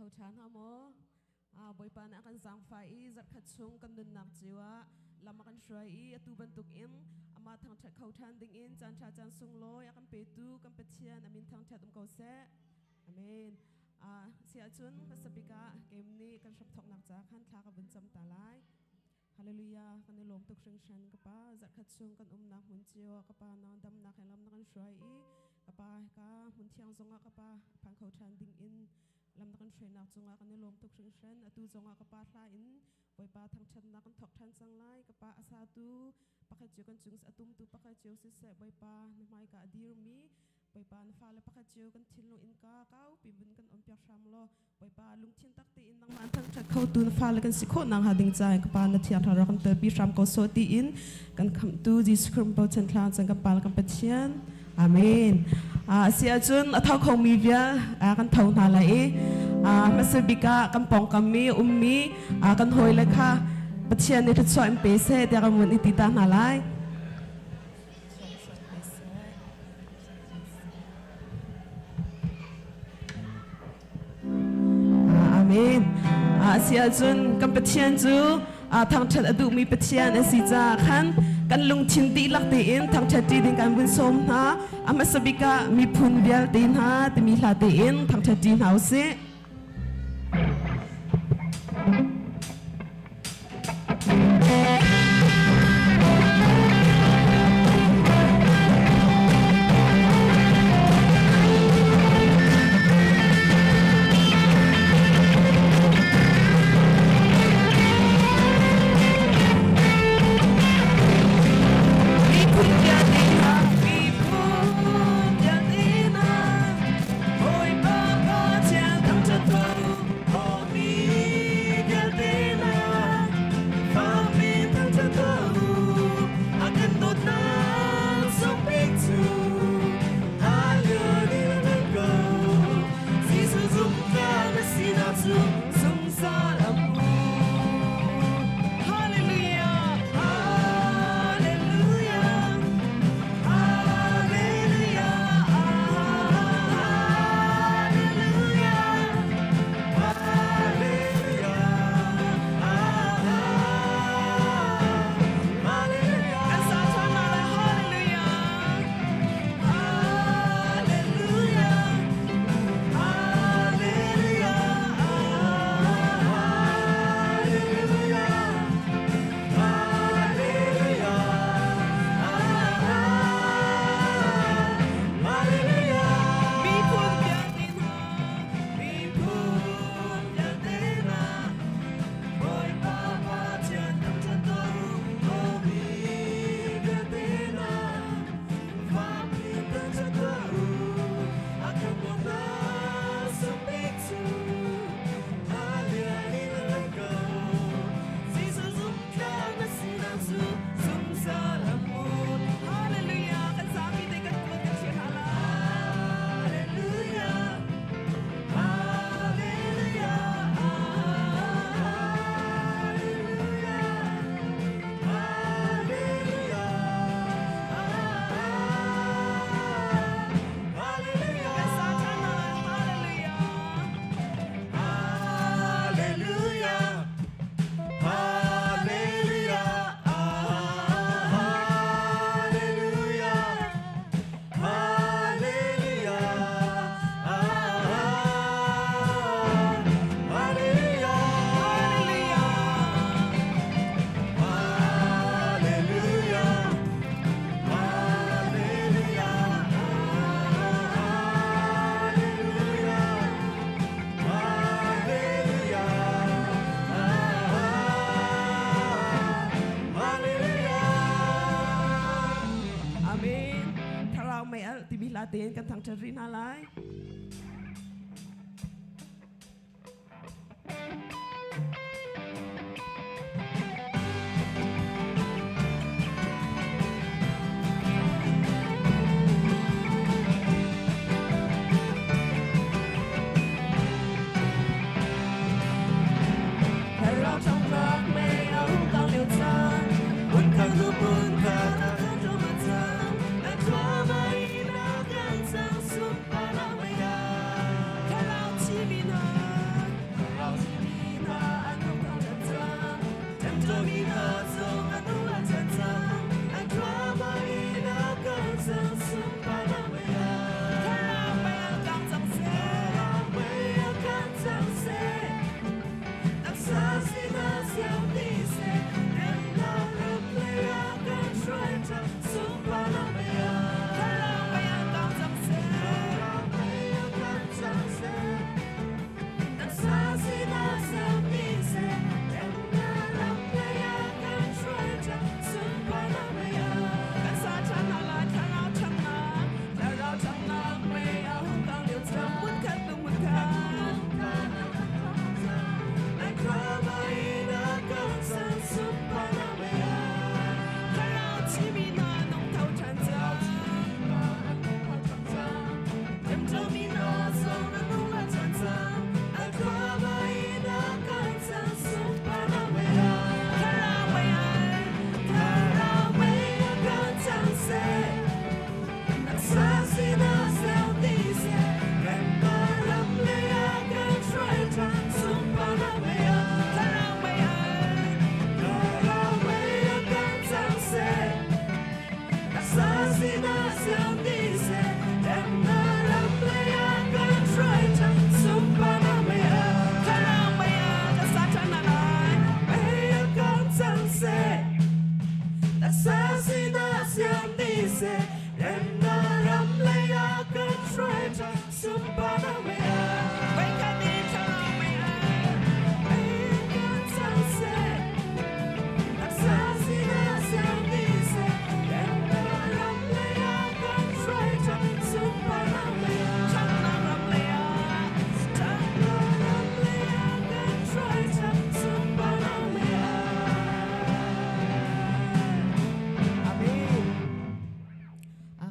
Tho ṭha hna maw? Bawipa nih a kan zaangfah i zarhkhat chung kan nunnak cio ah lam a kan hruai i atu bantukin amah thangṭhat kho ṭhan dingin caan ṭha caan sunglawi a kan petu kan Pathian a min thangṭhat um ko seh. Amen. Si ahcun hmasa bik ah kem nih kan hramthawknak ca khan thla ka vun cam ta lai. Hallelujah, kan i lawm tuk hringhran ka pa. Zarhkhat chung kan umnak hmun cio ah ka pa na damnak he lam na kan hruai i ka pa ka hmun thiang zongah ka pa phan kho ṭhan ding in lam na kan hruainak cungah kan i lawm tuk hringhran. Atu zongah ka pa hla in Bawipa thangṭhatnak kan thawk ṭhan cang lai. Ka pa a satu pakhat cio kan cung a tumtu pakhat cio siseh Bawipa na hmaika a dirmi Bawipa na fale pakhat cio kan thinlung innka kaupi vun kan on piak hram law Bawipa lungthin tak tein nangmah an thangṭhat khotu na fale kan si khawh nakhnga ding ca ka pa na thiang thlarau kan telpi hram ko sawh tiin kan khamhtu Jesuh Christ bochan thlang cang kan pa le kan Pathian. Amen. Si ahcun a tho khomi bia kan tho hna lai i hmasa bik ah kan pawngkam mi ummi kan hawile kha Pathian nih thluachuah in pe seh tiah kan vun i ti ta hna lai. Amen. Si ahcun kan Pathian cu thangṭhat a duhmi Pathian a si caah khan kan lungthin dihlak tein thangṭhat ṭi ding kan vun sawm hna. A hmasa bik ah miphun vialte hna timi hla tein thangṭhat ṭi hna usih. Miphun vialte hna, miphun vialte hna, Bawipa Pathian thangṭhat tuah u, aw mi vialte hna, fakpi thangṭhat tuah u, a kan dawtnak sung bik cu a lian in a ngan ko. Jesuh zumhtlak na sinak cu zungzal a hmun. Hallelujah! Hallelujah! Hallelujah! Hallelujah! Hallelujah! Hallelujah! Kan sa ṭhan hna lai. Hallelujah! Hallelujah! Hallelujah! Hallelujah! Hallelujah! Hallelujah! Miphun vialte hna, miphun vialte hna, Bawipa Pathian thangṭhat tuah u, aw mi vialte hna, fakpi thangṭhat tuah u, a kan dawtnak sung bik cu a lian in a ngan ko. Jesuh zumhtlak na sinak cu zungzal a hmun. Hallelujah! Kan zapi te kan kut kan chia hna lai. Hallelujah! Hallelujah! Hallelujah! Hallelujah! Hallelujah! Kan sa ṭhan hna lai. Hallelujah! Hallelujah! Hallelujah! Hallelujah! Hallelujah! Hallelujah! Hallelujah! Hallelujah! Hallelujah! Hallelujah! Hallelujah! Hallelujah! Amen. Thlarau mei alh timi hla tein kan thangṭhat rih hna lai. Thlarau ṭhangnak mei a hung kang lio caan, hmun khat hnu hmun khat ah kan ṭum a cang. Na ṭuam ai na kan cang, sunparnak mei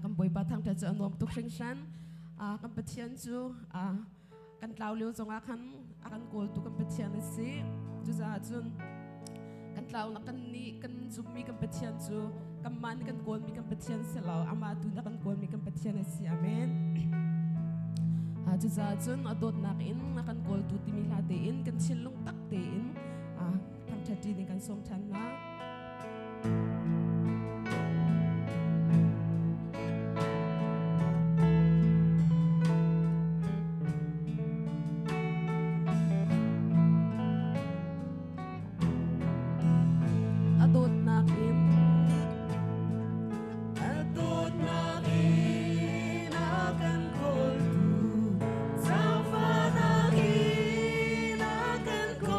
Kan Bawipa thangṭhat cu a nuam tuk hringhran. Kan Pathian cu kan tlau lio zongah khan a kan kawltu kan Pathian a si. Cucaah cun kan tlaunak kan nih kan zummi kan Pathian cu kanmah nih kan kawlmi kan Pathian si lo, amah tu nih kan kawlmi kan Pathian a si. Amen. Cucaah cun a dawtnak in a kan kawltu timi hla tein kan thinlung tak tein thangṭhat ding kan sawm ṭhan hna. A dawtnak in A dawtnak in a kan kawltu, zaangfahnak in a kan kawltu.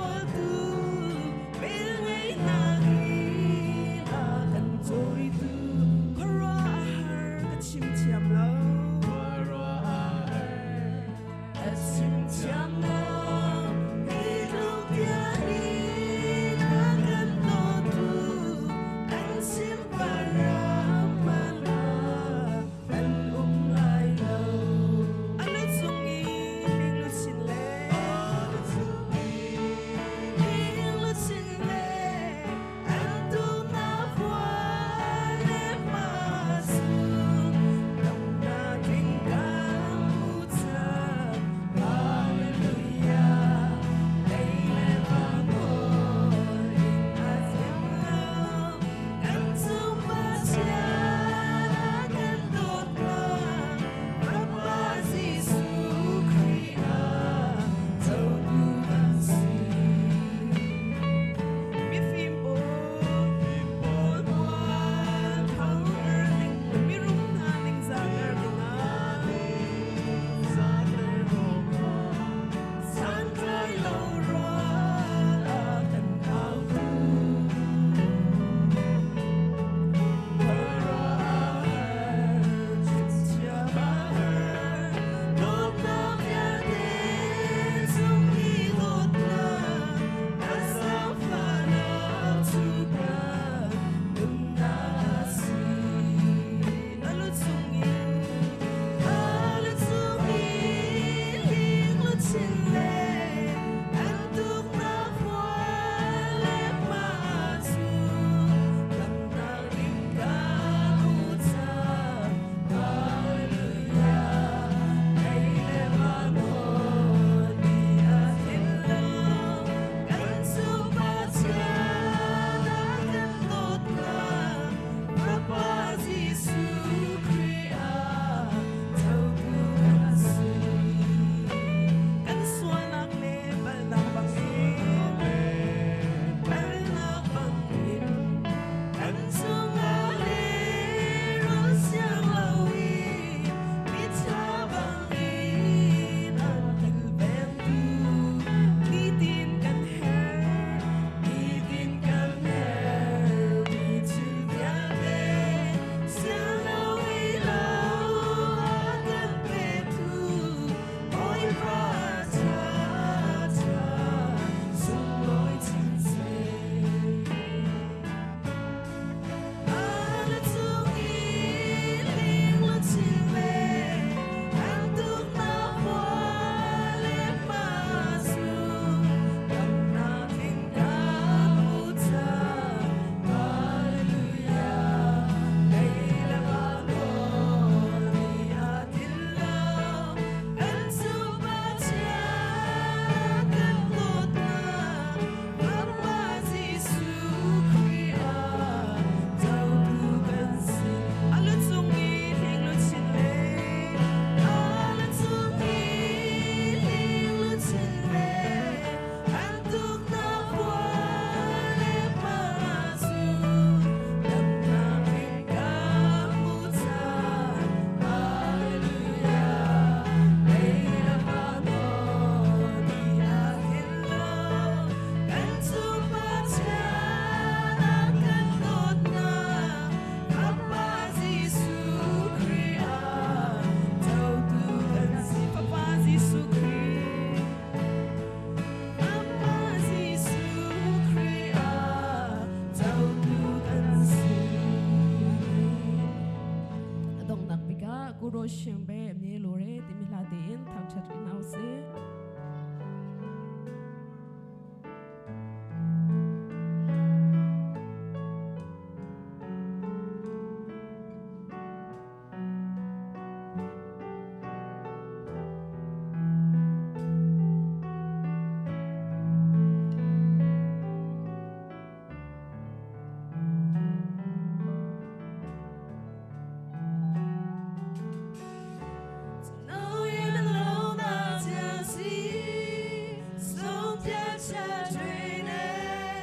ချက်တွေနဲ့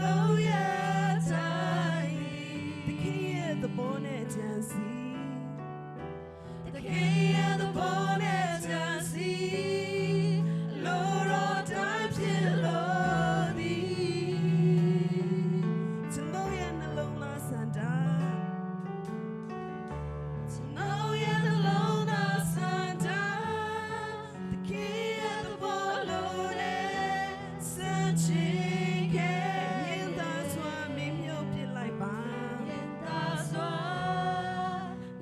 လုံးရတိုင်း သခင်ရဲ့သဘောနဲ့ကြံစီ တခင်ရဲ့သဘောနဲ့ကြံစီလိုတော်တိုင်းဖြစ်လို့သည် ကျွန်တော်ရဲ့နှလုံးသားစန္ဒာ ကျွန်တော်ရဲ့နှလုံးသားစန္ဒာတခင်ရဲ့သဘောလိုတဲ့စံချင်ခဲ့ မြင်သာစွာမင်းမြုပ်ပြစ်လိုက်ပါ ရင်သာစွာ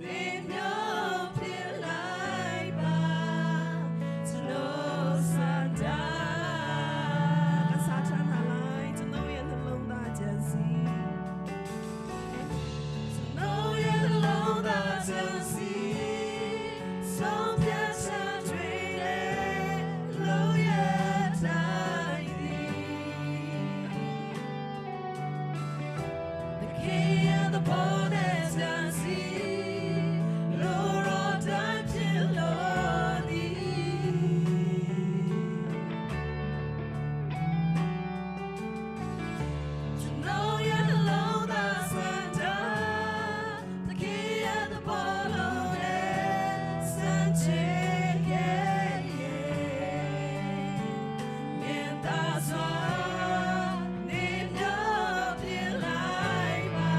နေမျိုးဖြစ်လိုက်ပါကျွန်တော်စန္ဒာ ကစားချမ်းသာလိုက်ကျွန်တော်ရဲ့နှလုံးသားကြံစီ ကျွန်တော်ရဲ့နှလုံးသားချမ်းစီဆုံးဖြတ်ချက်တွေနဲ့လို့ရတိုင်းသည် The king and the born as I see, Lord, all time till Lord To know you alone, the center, the king and the born မြင်သာစွာနေမြောက်ပြလိုက်ပါ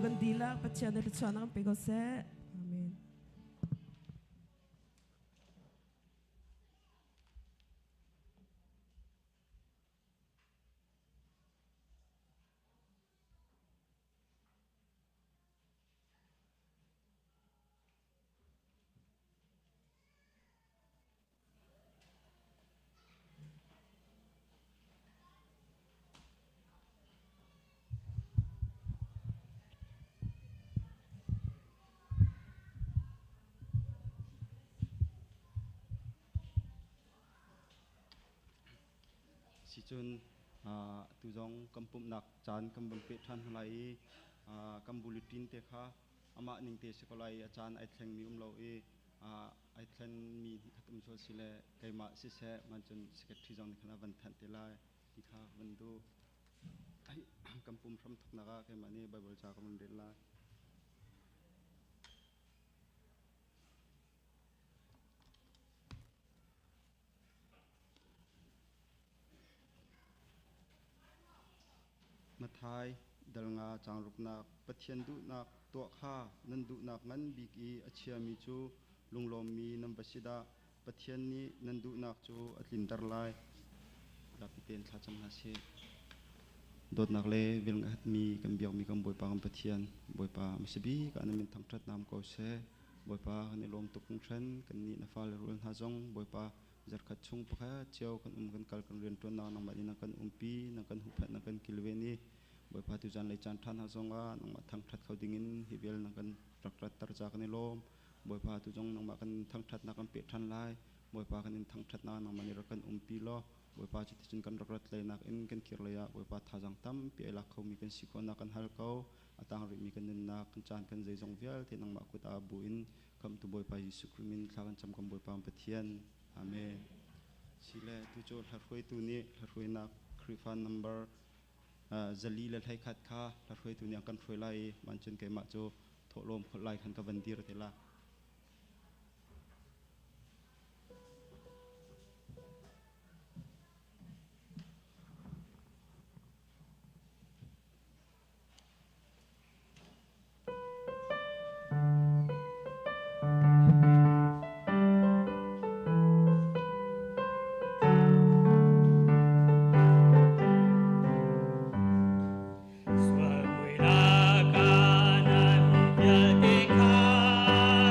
kan dihlak Pathian nih thluachuahnak kan pe ko seh. Amen. Sicun tu zong kan pumhnak caan kan vun peh ṭhan hna lai i kan bulletin te kha amah ning te si ko lai i a caan ai thlengmi um lo i ai thlenmi khat um sual si le keimah siseh mancun secretary zong nih khan a van thanh te lai ti kha van duh. Kan pum hram thoknak ah keimah nih Bible ca ka van rel lai. Matthai dal nga caang ruknak Pathian duhnak tuah kha nan duhnak ngan bik i a chiami cu lunglawmmi nan va si dah. Pathian nih nan duhnak cu a tlinter lai. Zapi tein thlacam hna sih. Dawtnak le velngehatmi kan biakmi kan Bawipa kan Pathian, Bawipa hmasa bik ah na min thangṭhat nam ko seh. Bawipa kan i lawm tuk hringhran. Kannih na fale rual hna zong Bawipa zarkhat chung pakhat cio kan um kan kal kan rianṭuannak nangmah nih na kan umpi, na kan huhphenh, na kan kilven i Bawipa tuzan lei caan ṭha hna zongah nangmah thangṭhat kho dingin hi vial na kan rak ratter ca kan i lawm. Bawipa tu zong nangmah kan thangṭhatnak kan peh ṭhan lai. Bawipa kan in thangṭhatnak nangmah nih rak kan umpi law Bawipa cuticun kan rak rat leinak in kan kir lei ah Bawipa thazaang tampi ai lak khomi kan si khawhnak kan hal ko. A tang rihmi kan nunnak, kan caan, kan zeizong vialte nangmah kut ah bu in Khamhtu Bawipa Jesuh Khrih min thla kan cam kan Bawipa Pathian. Amen. Sile tu cu hlahruaitu nih hlahruainak Khrihfa number 421 kha hlahruaitu nih an kan hruai lai i mancun keimah cu thawhlawm kholh lai khan ka van dir te la. Sual mui laka na mi vialte kha.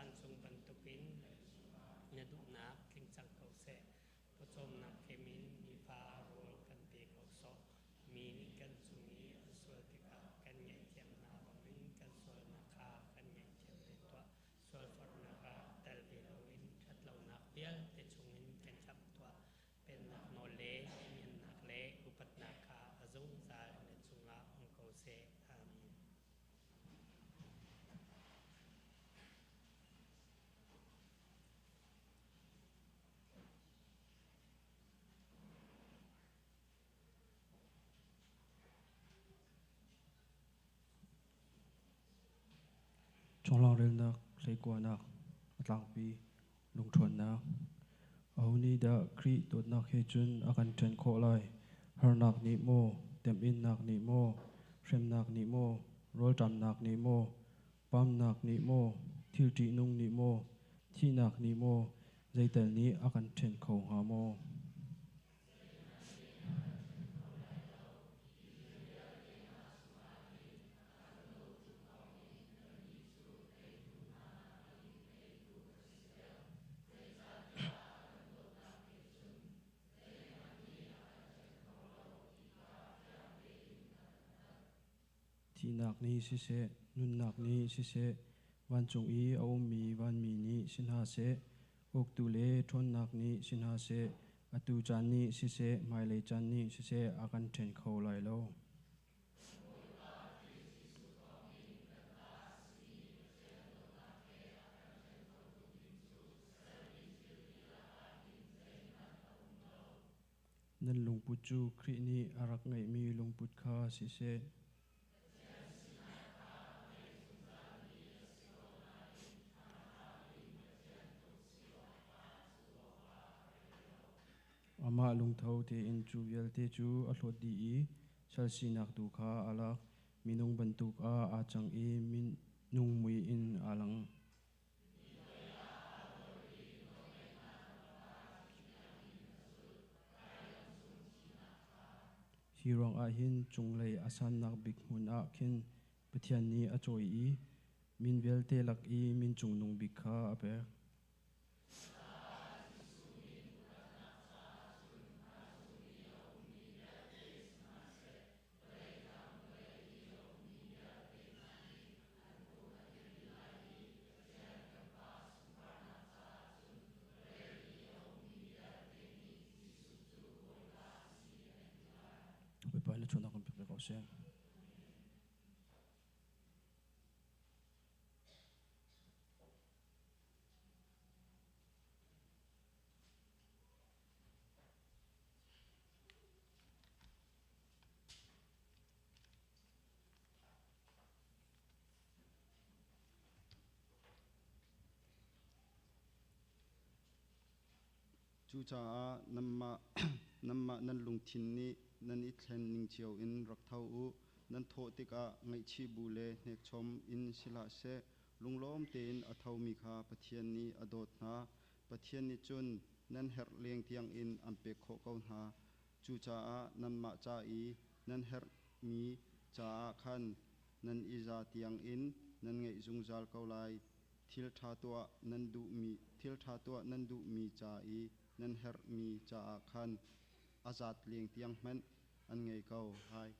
Vancung bantukin na duhnak tling cang ko seh. Pawcawmnak kem in nifa rawl kan pe ko sawh. Mi nih kan cung i an sual tikah kan ngaihthiam hna bangin kan sualnak kha kan ngaihthiam ve tuah. Sualforhnak ah tel ve loin ṭhatlonak vialte chungin kan khamh tuah. Pennak nawl le ngennak le upatnak kha a zungzal na cungah um ko seh. Amen. Chawnglang relnak, hleikuanak, a tlangpi, lungṭhawnnak. Aho nih dah Khrih dawtnak he cun a kan ṭhen khawh lai? Harnak nih maw, temhinnak nih maw, hremnak nih maw, rawlṭamnak nih maw, pamnak nih maw, thil ṭihnung nih maw, thihnak nih maw, zeital nih a kan ṭhen kho hnga maw? Thihnak nih siseh, nunnak nih siseh, vancung i a ummi vanmi nih si hna seh, uktu le ṭhawnnak nih si hna seh, atu caan nih siseh, hmailei caan nih siseh a kan ṭhen kho lai lo. Nan lungput cu Khrih nih a rak ngeihmi lungput kha siseh. Amah lungtho tein cu vialte cu a hlawt dih i sal sinak tu kha a lak. Minung bantuk ah aa cang i minung mui in aa lang. Hi ruangah hin cunglei a sannak bik hmun ah khin Pathian nih a cawi i min vialte lak i min cungnung bik kha a pek. Bawipa na chuahnak kan pek ve ko seh. Cucaah nanmah nan lungthin nih nan i thlen ning cio in rak tho u. Nan thawh tikah ngaihchih bu le hnekchom in si hlah seh. Lunglawm tein a thomi kha Pathian nih a dawt hna. Pathian nih cun nan herh leng tiangin an pek khawh ko hna. Cucaah nanmah ca i nan herhmi caah khan nan i za tiangin nan ngeih zungzal ko lai. Thil ṭha tuah nan duhmi thil ṭha tuah nan duhmi ca i nan herhmi caah khan a zat leng tiang hmanh an ngei ko hai.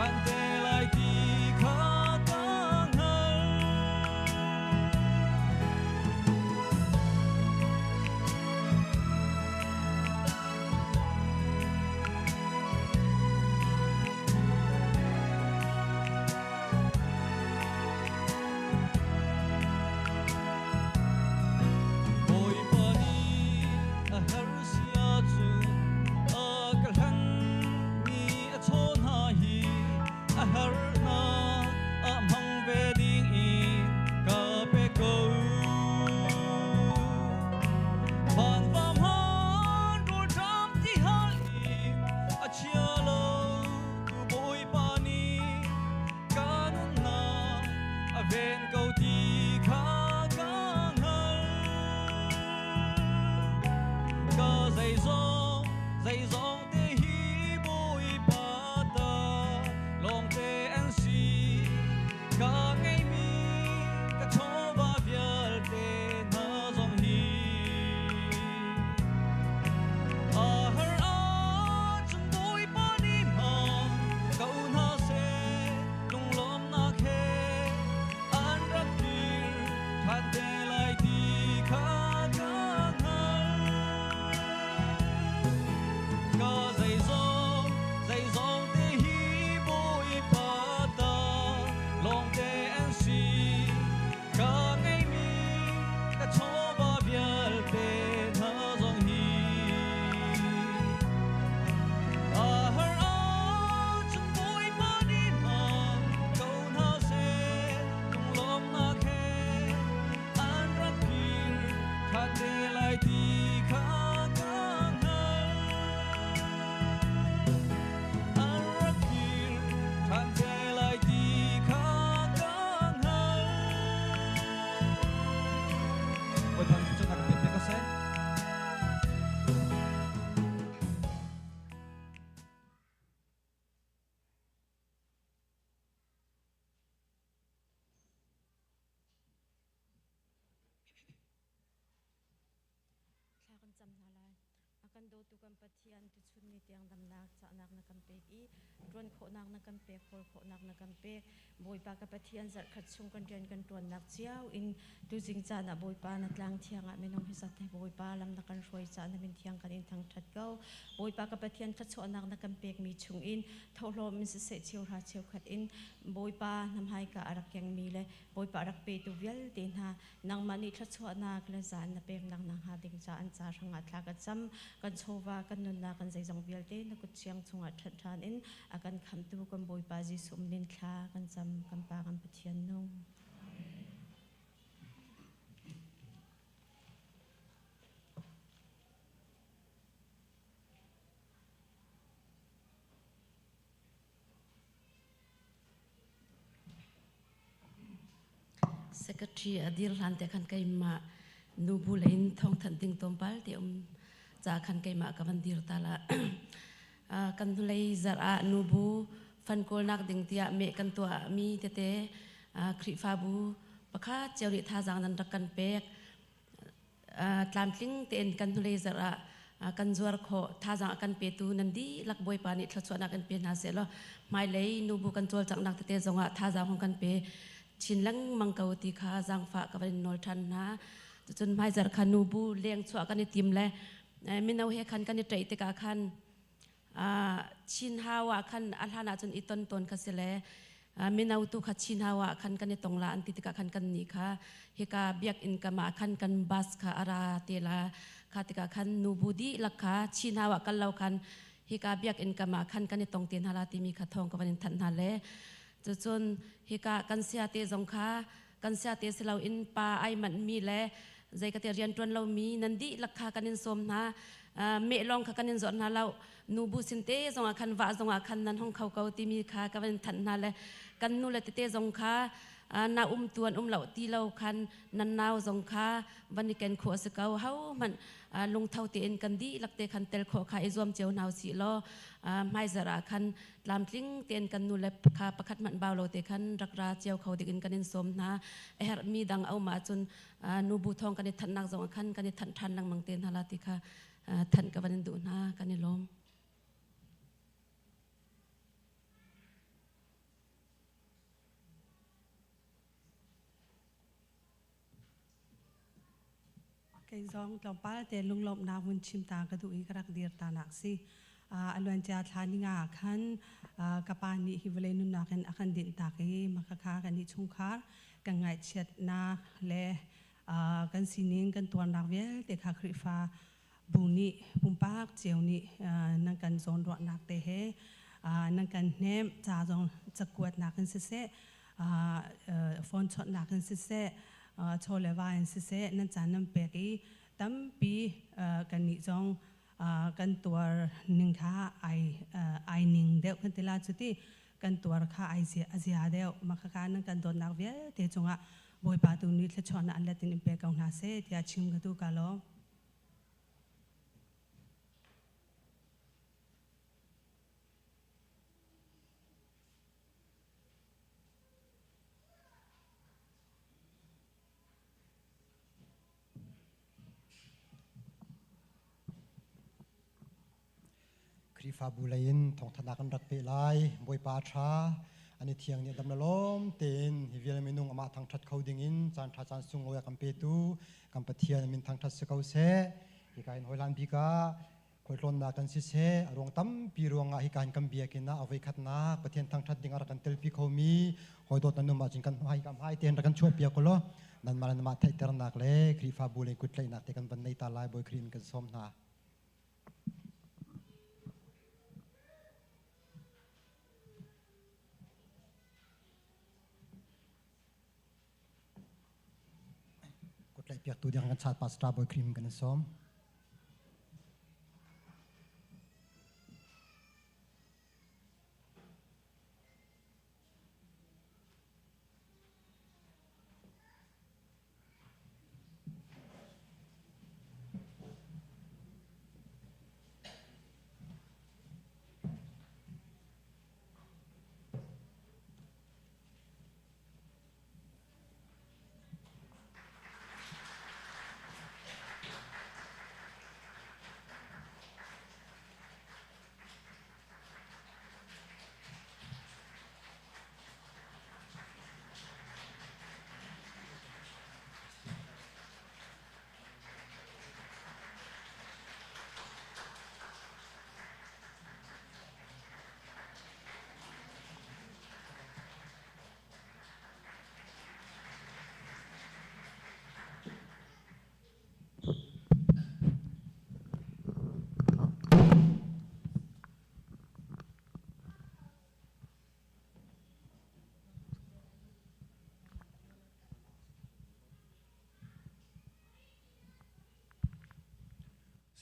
ṭhan te lai ti kha ka hngalh. Bawipa nih a her si ahcun a ka hlenmi a chaw hna hi a hernak ah hmang ve ding in ka pe ko. Vanva hman rawlṭam ti hal in a chia lo tu Bawipa nih ka nunnak a ven ko ti kha ka hngalh. Ka zeizong, zeizong te hi Bawipa ta lawngte an si. Ka ngeihmi ka chawva vialte hna zong hi. A har ahcun Bawipa nih hmang ko hna seh, lunglawmnak he an rak kir ṭhan te lai ti kha ka hngalh. Ka zeizong, zeizong te hi Bawipa ta lawngte an si. Ka ngeihmi ka chawva vialte hna zong hi. A har ahcun Bawipa nih hmang ko hna seh, lunglawmnak he an rak kir ṭhan te lai ti kha ka hngalh. An rak kir ṭhan te lai ti kha ka hngalh. Bawipa nih thluachuahnak kan pek ko seh. Thla kan cam hna lai. A kan dawtu kan Pathian tuchun ni tiang damnak cahnak na kan pek i ṭuan khawhnak na kan pek, hawl khawhnak na kan pek. Bawipa ka Pathian zarhkhat chung kan rian kan ṭuannak cio in tuzing caan ah Bawipa na tlang thiang ah minung hi zat he Bawipa lam na kan hruai caah na min thiang kan in thangṭhat ko. Bawipa ka Pathian thluachuahnak na kan pekmi chung in thohlawm in siseh cheuhra cheukhat in Bawipa na hmaika a rak kengmi le Bawipa rak petu vialte hna nangmah nih thluachuahnak le zaan na peknak na hnga ding ca an ca hrangah thla ka cam kan chawva kan nunnak kan zeizong vialte na kut chiang chungah ṭhat ṭhan in a kan khamtu kan Bawipa Jesuh min thla kan cam kan Pa kan Pathian nung. Secretary a dir hlan te khan keimah nubu lei in thawngthanh ding tlawmpal te um ca khan keimah ka van dir ta la. Kan hnulei zarh ah nubu fan kawlnak ding tiah meh kan tuah mi tete Khrihfabu pakhat cio nih thazaang nan rak kan pek. Tlamtling tein kan hnulei zarh ah kan zuar khawh thazaang a kan petu nan dihlak Bawipa nih thluachuahnak in pe hna seh law hmailei nubu kan cawlcanghnak tete zongah thazaang hung kan pe chin lengmang ko ti kha zaangfah ka van in nawl ṭhan hna. Cucun hmaizarh kha nubu leng chuah kan i tim le mino he khan kan i ṭaih tikah khan Chin hau ah khan a hlan ah cun i ton tawn kha si le mino tu kha Chin hau ah khan kan i tong la an ti tikah khan kan nih kha hika biakinn kam ah khan kan bus kha a ra te la kha tikah khan nubu dihlak kha Chin hau ah kal lo khan hika biakinn kam ah khan kan i tong te hna la timi kha thawng ka van in thanh hna le cucun hika kan sia te zong kha kan sia te si loin pa ai manh mi le zei ka te rian tuan lo mi nan dihlak kha kan in sawm hna meh lawng kha kan in zawt hna lo nu bu sin te zong ah khan vah zong ah khan nan hong kho ko timi kha ka van thanh hna le kan nu le tete zong kha na um tuan um lo ti lo khan nan nau zong kha van i ken khawh si ko ho hmanh lungtho tein kan dihlak te khan tel khawh kha i zuam cio hna usih law hmaizarh ah khan tlamtling tein kan nu le kha pakhat hmanh bau lo te khan rak ra cio kho ding in kan in sawm hna a herhmi dang a um ahcun nubu thawng kan i thanhnak zong ah khan kan i thanh ṭhan lengmang te hna la ti kha thanh ka van in duh hna kan i lawm. Kei zong tlawmpal te lunglawmhnak vun chim ta ka duh i ka rak dir ta nak si. A luancia thla ni nga khan ka pa nih hi vawlei nunnak in a kan dinh tak i makhakha kan i chungkhar kan ngaihchiatnak le kan sining kan tuarnak vialte kha Khrihfa bu nih pumpak cio nih nan kan zawnruahnak te he nan kan hnemh ca zong cakuatnak in siseh phone chawnhnak in siseh chaw le va in siseh nan caan nan pek i tampi kannih zong kan tuar ning kha ai ai ning deuh kan ti la cu ti kan tuar kha ai zia a zia deuh makhaka nan kan dawtnak vialte cungah Bawipa tu nih thluachuahnak an let in in pe ko hna seh tiah chim ka duh ka lawm. Khrihfabu lei in thawngthanhnak an rak peh lai. Bawipa ṭha, an i thiang nih dam le lawm tein hi vial minung amah thangṭhat kho ding in caan ṭha caan sunglawi a kan petu kan Pathian min thangṭhat si ko seh. Hika in hawilan bik ah khualtlawnnak kan siseh, a ruang tampi ruangah hika hin kan biakinn ah a voikhatnak Pathian thangṭhat ding ah rak kan telpi khomi hawidawt nan um ahcun kan hmai ka hmai tein rak kan chuahpiak ulaw nanmah le nanmah theihternak le Khrihfabu lei kuttlaihnak te kan van nei ta lai Bawi Khrih in kan sawm hna. Kutlaih piaktu ding kan chat Pastor Bawi Khrih in kan in sawm.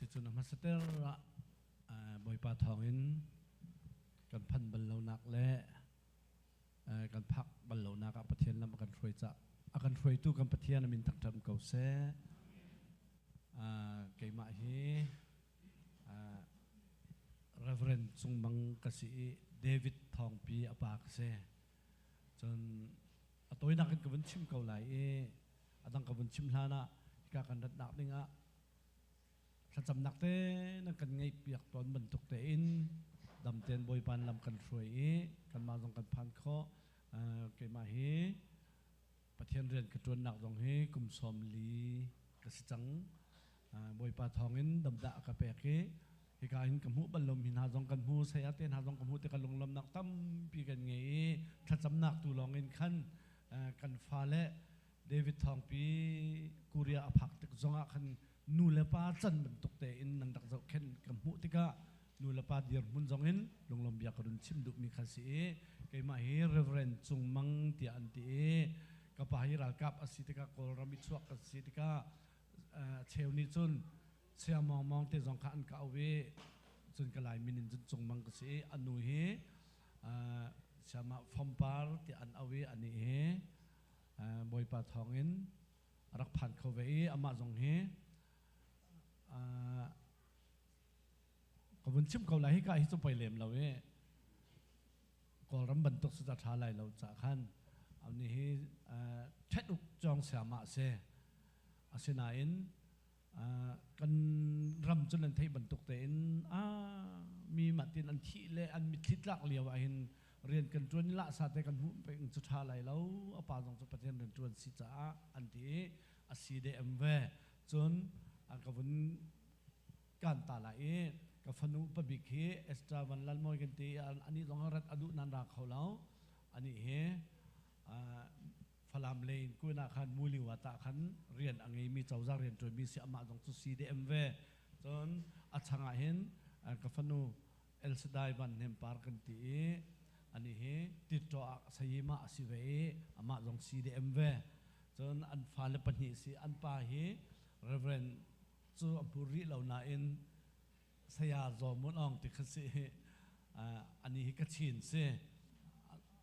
Sicun a hmasater ah Bawipa thawngin kan phan bal lonak le kan phak bal lonak ah Pathian lam a kan hruai cah a kan hruaitu kan Pathian a min thangṭhat ko seh. Keimah hi Reverend Cung Mang ka si i David Thawngpi a pa ka si. Cun a tawinak in ka vun chim ko lai i a dang ka vun chim hlan ah hika kan ratnak ding ah thlacamnak te nan kan ngeih piak tawn bantuk tein dam tein Bawipa lam kan hruai i kanmah zong kan phan khawh. Keimah hi Pathian rian ka ṭuannak zong hi kum 40 ka si cang. Bawipa thawngin damdah a ka pek i hika hin ka hmuh bal lomi hna zong kan hmu, saya te hna zong ka hmuh tikah lunglawmhnak tampi kan ngei i thlacamnak tu lawngin khan kan fale David Thawngpi Korea a phak tik zongah khan nu le pa can bantuk tein nan rak zohkhenh ka hmuh tikah nu le pa dirhmun zongin lunglawm bia ka run chim duhmi kha si i keimah hi Reverend Cung Mang tiah an ti i ka pa hi ralkap a si tikah Kawlram i chuak ka si tikah cheu nih cun Sia Mawng Mawng te zong kha an ka auh i cun ka Lai min in cun Cung Mang ka si i a nu hi Siamah Fompar tiah an auh i anih hi Bawipa thawngin a rak phan kho ve i amah zong hi ka vun chim ko lai hika hi cu poi lem lo i Kawlram bantuk cu ṭha lai lo ca khan ani hi ṭhet uk cawng siamah si asinain kan ram cu nan theih bantuk tein a mi mah tin an thih le an mitthli tlak lio ah hin rian kan ṭuan la sa te kan hmuh peng cu ṭha lai lo a pa zong cu Pathian rian ṭuan si caah an ti i a si de em ve. Cun ka vun kan ta lai i ka fanu pabik hi Esther Van Lal Mawi kan ti ani zong rat a duh nan ra kho lo. Ani hi Falam lei in kun ah khan Muliwa ta khan rian a ngeimi cozah rian ṭuanmi si amah zong cu CDM ve. Cun a chang ah hin ka fanu El Shaddai Van Hnem Par kan ti i ani hi Titṭaw ah sayima a si ve i amah zong CDM ve. Cun an fale pahnih si an pa hi Reverend cu a hmu rih lo nain saya Zaw Mun Aung ti kha si ani hi Kachin si.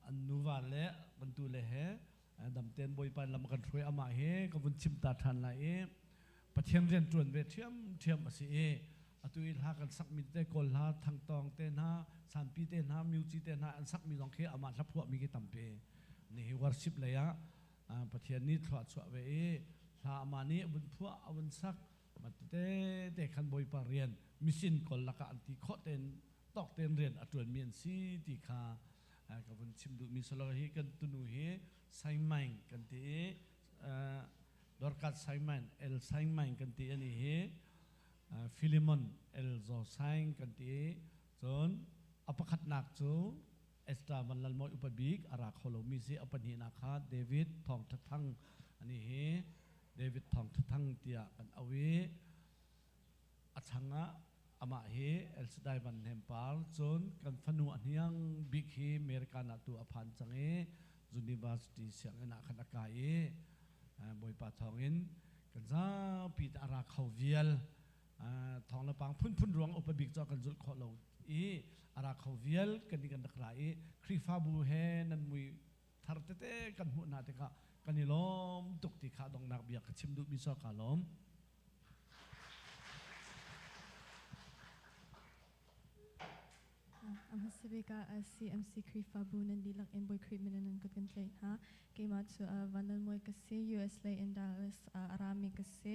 An nuva le kan tu le he damten Bawipa lam kan hruai amah hi ka vun chim ta ṭhan lai i Pathian rian ṭuan ve ṭhiamṭhiam a si i atu i hla kan sakmi te Kawl hla Thangtawng te hna Sanpi te hna Myuci te hna an sakmi zong khi amah hla phuahmi khi tampi ni hi worship lei ah Pathian nih thlua chuah ve i hla amah nih a vun phuah a vun sak te te khan Bawipa rian mission kawl lakah an ti khawh tein tawk tein rian a ṭuanmi an si ti kha ka vun chim duhmi salo hi kan tunu hi Saingmaing kan ti i Dorkat Saingmaing El Saingmaing kan ti ani hi Philemon El Zo Saing kan ti i cun a pakhatnak cu Esther Van Lal Mawi upa bik a ra kho lomi si a pahnihnak kha David Thawng Tha Thang ani hi David Thawng Tha Thang tiah kan auh i a changah amah hi El Shaddai Van Hnem Par cun kan fanu a hniang bik hi American ah tu a phan cang i University sianginn ah khan a kai i Bawipa thawngin kan zapi te a ra kho vial thawng le pang phunphun ruang upa bik cu kan zulh khawh lo i a ra kho vial kan i kan rak ra i Khrihfabu he nan mui thar tete kan hmuh hna tikah kan i lawm tuk ti kha donghnak bia ka chim duhmi cu ka lawm. Ahmasabik ah CMC Khrihfabu nan dihlak in Bawi Khrih min in nan kut kan tlaih hna. Keimah cu Van Lal Mawi ka si, US lei in Dallas a rami ka si.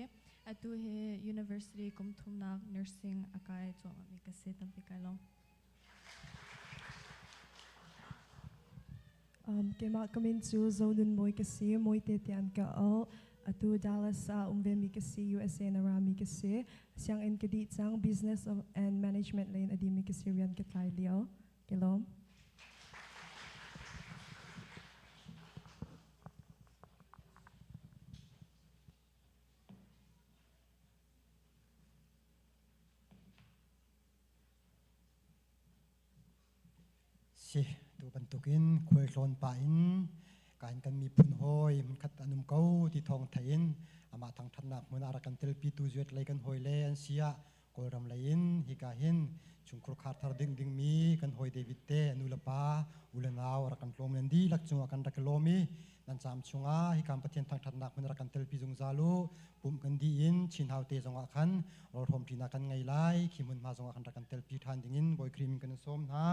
Atu hi university kum thumnak nursing a kai cuahmahmi ka si. Tampi kai lawm. Keimah ka min cu Zonun Mawi ka si, Mawite tiah an ka auh. Atu Dallas ah um vemi ka si, USA in a rami ka si. Sianginn ka dih cang, business and management lei in a dimi ka si, rian ka tlai lio. Ke lawm. Si, tu bantukin khualtlawn pah in kain kan miphun hawi hmunkhat an um ko ti thawng thei in amah thangthatnak hmun ah rak kan telpi tu zuat lei kan hawi le an si ah Kawlram lei in hika hin chungkhur khar thar ding dingmi kan hawi David te nu le pa u le nau rak kan tlawm nan dihlak cungah kan rak i lawm i nan caam chungah hikam Pathian thangthatnak hmun rak kan telpi zungzal u pumh kan dih in Chin Hau te zongah khan rawlhrawm ṭinak kan ngei lai khi hmunhma zongah khan rak kan telpi ṭhan dingin Bawi Khrih min kan in sawm hna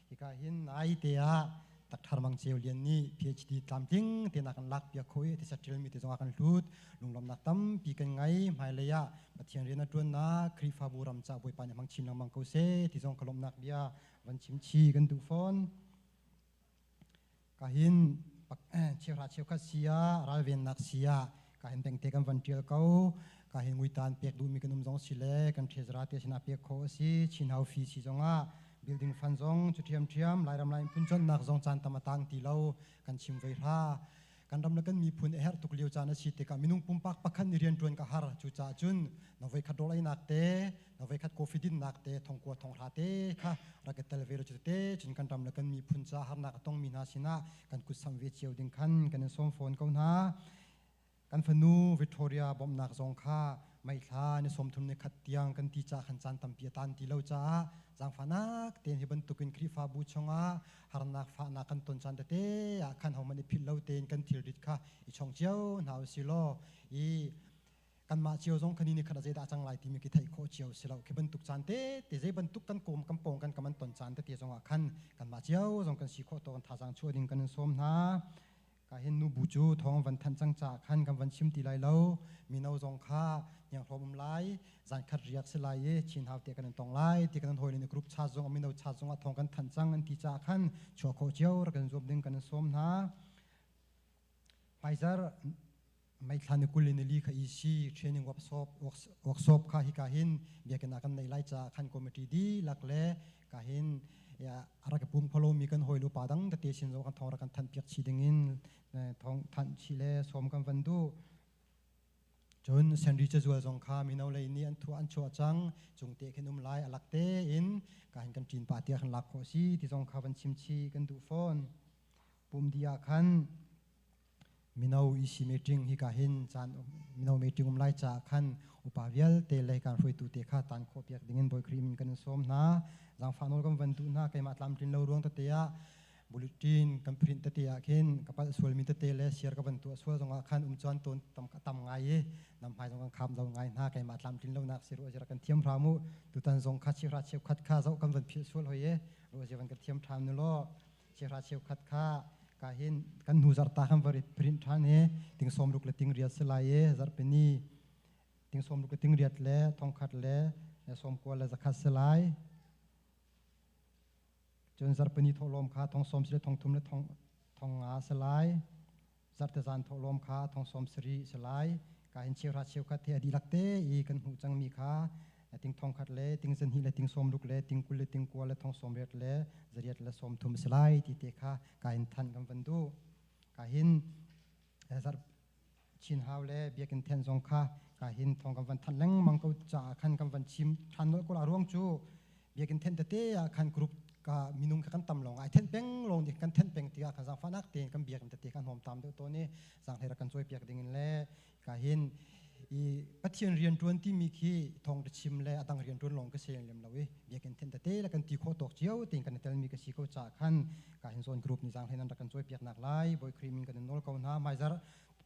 hika hin nai te ah Dr. Mang Ceu Lian nih PhD tlamtling te na kan lak piak kho i tisa ṭialmi te zongah kan hlut lunglawmnak tampi kan ngei hmailei ah Pathian rian a ṭuannak Khrihfabu ram ca Bawipa nih hmang chin lengmang ko seh ti zong ka lawmhnak bia van chim chi kan duh fawn Ka hin cheuhra cheukhat si ah ralvennak si ah ka hin bengte kan van ṭial ko. Ka hin nguitan pek duhmi kan um zong si le kan ṭhezra te sinah pek khawh a si. Chin Hau Fi si zongah building fund zong cu ṭhiamṭhiam Lairam Lai phun cawnnak zong caan tam a tang ti lo kan chim ve hla. Kan ram le kan miphun a herh tuk lio caan a si tikah minung pumpak pakhat nih rianṭuan ka har. Cucaah cun na voikhat rawl einak te na voikhat coffee dinnak te thongkua thonghra te kha rak i tel ve lo cu te cun kan ram le kan miphun ca harnak a tongmi hna sinah kan kut samh ve cio ding khan kan in sawm fawn ko hna. Kan fanu Victoria bawmhnak zong kha meithla ni 30 ni khat tiang kan ti ca khan caan tampi a tan ti lo caah zaangfahnak tein hi bantukin Khrihfabu chungah harnak fahnak kan ton caan tete ah khan hohmanh i philh lo tein kan thilrit kha i chong cio hna usih law i kanmah cio zong khani ni khat a zeidah cang lai timi khi theih khawh cio si lo khi bantuk caan te te zei bantuk kan kom kan pawng kan kam an ton caan tete zong ah khan kanmah cio zong kan si khawh to kan thazaang chuah ding kan in sawm hna ka hin nu bu cu thawng van thanh cang ca khan kan van chim ti lai lo mino zong kha hniang hlawm um lai zan khat riak si lai i chin hau te kan in tong lai ti kan hoi le group chat zong mino chat zong ah thawng kan thanh cang an ti ca khan chuah khawh cio rak kan zuam ding kan in sawm hna Pfizer May thla ni 20 ni li kha EC training workshop workshop kha hi ka hin biakinn ah kan nei lai ca khan committee dihlak le ka hin ya arak pum pholo mi kan hoi lu pa dang tete sin zo kan thong ra kan than piak chi ding in thong than chi le som kan van du. Cun senri cazual zong kha mino lei nih an thuah an chuah cang cung te khin um lai alak te in ka hin kan ṭin pa tiah kan lak khawh si ti zong kha van chim chi kan duh fawn. Pum di ah khan mino EC meeting hi ka hin caan mino meeting um lai caah khan upa vialte le kan hruaitu te kha tan khawh piak ding in Bawi Khrih min kan in sawm hna. Zaangfah nawl kan van duh hna. Keimah tlamtlin lo ruang tete ah bulletin kan print tete ah khin ka palh sualmi tete le share ka van tuah sual zongah khan um chuan tawn tam tam ngai i nam hmai zong kan kham lo ngai hna. Keimah tlamtlin lonak si ruah zira kan thiam hram u. Tutan zong kha cheuhra cheukhat kha zoh kan van philh sual hoi e ruah zia van kan thiam ṭhan nu law. Cheuhra cheukhat kha ka hin kan hnu zarta kan var print ṭhan he ting 60 le ting riat si lai e zarhpini ting 60 le ting riat le 1000 le 90 le 100 si lai. Cun zarhpini thawhlawm kha 70 si le 3000 le 5000 si lai. Zarhte zan thawhlawm kha 70 si lai. Ka hin cheuhra cheukhat he a dihlak te i kan hmuh cangmi kha ting 1000 le ting 2 le ting 60 le ting 20 le ting 9 le 80 le 8 le 30 si lai ti te kha ka hin than kan van duh. Ka hin zarh chin hau le biakinn then zong kha ka hin thong kan van than lengmang ko caah khan kan van chim than nolh ko la. Ruang cu biakinn then tete ah khan group ka minung kha kan tam lawng ai then peng lawng nih kan then peng tikah kan zaangfahnak tein kan biakinn tete kan hom tam deuh tawn i zaanghlei rak kan cawi piak ding in le ka hin i Pathian rian tuan timi khi thong te chim le adang rian tuan lawng ka se lem lo i biakinn then tete le kan ti khawh tawk cio tein kan i telmi ka si ko caah khan ka hin zawn group nih zaanghlei nan rak kan cawi piak nak lai Bawi Khrih min kan in nawl ko hna. Hmaizarh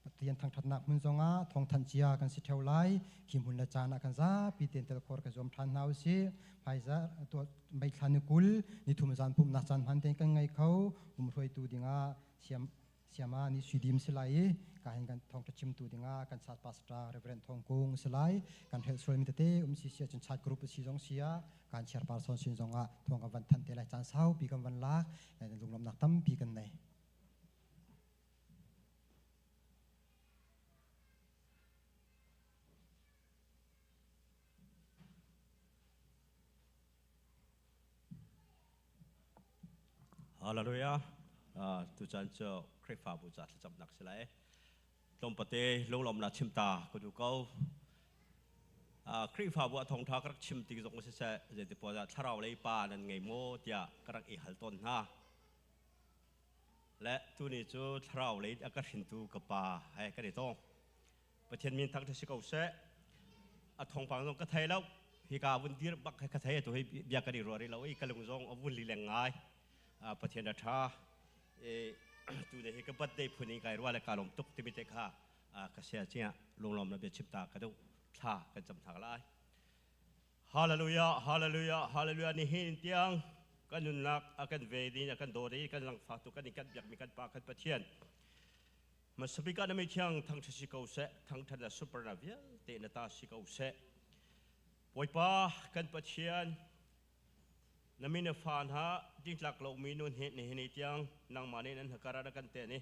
Pathian thangṭhatnak hmun zongah thawngthanh cia kan si ṭheo lai. Khi hmun le caan ah kan zapi tein tel khor ka zuam ṭhan hna usih. Hmaizarh tuah May thla ni 20 ni thum zan pumhnak caan hman tein kan ngei kho. Um hruaitu dingah siam siama ni suidim si lai i ka hin kan thawngṭha chimtu dingah kan chat pastor Reverend Thong Kung si lai. Kan hrelh sualmi tete um si sia cun chat group si zong sia kan chiar parson sin zongah thawng kan van thanh te lai. Caan saupi kan van lak lunglawmhnak tampi kan nei. Hallelujah. Tuchan cu Khrihfabu ca thlacamnak si lai. Tlawmpate lunglawmnak chimta ka duh ko. Khrihfabu ah thawngṭha ka rak chim tik zong siseh, zeiti poah ah thlarau lei pa nan ngei maw tiah ka rak i hal tawn hna. Le tuni cu thlarau lei a ka hrintu ka pa he kan i tong. Pathian min thangṭhat si ko seh. A thawngpang zong ka thei lo. Hika vun dir bak ka thei tu hi bia kan i ruah rih lo i ka lung zong a vun lileng ngai. Pathian a ṭha. Tu ne hi ka birthday phun in kai ruah le ka lawm tuk timi te kha ka sia cia lunglawm na bia chim ta ka duh. Thla kan cam thak lai. Hallelujah, hallelujah, hallelujah. Nihin tiang kan nunnak a kan ve din a kan dawt i kan langfak tu kan i kan biakmi kan Pa kan Pathian. Masabika na mi thiang thangṭhat si ko seh, thangṭhat na super na vialte na ta si ko seh. Bawipa kan Pathian, na mi na fa hna dingtlak lo mi nun hi nihin ni tiang nangmah nih nan hakara na kan te ni.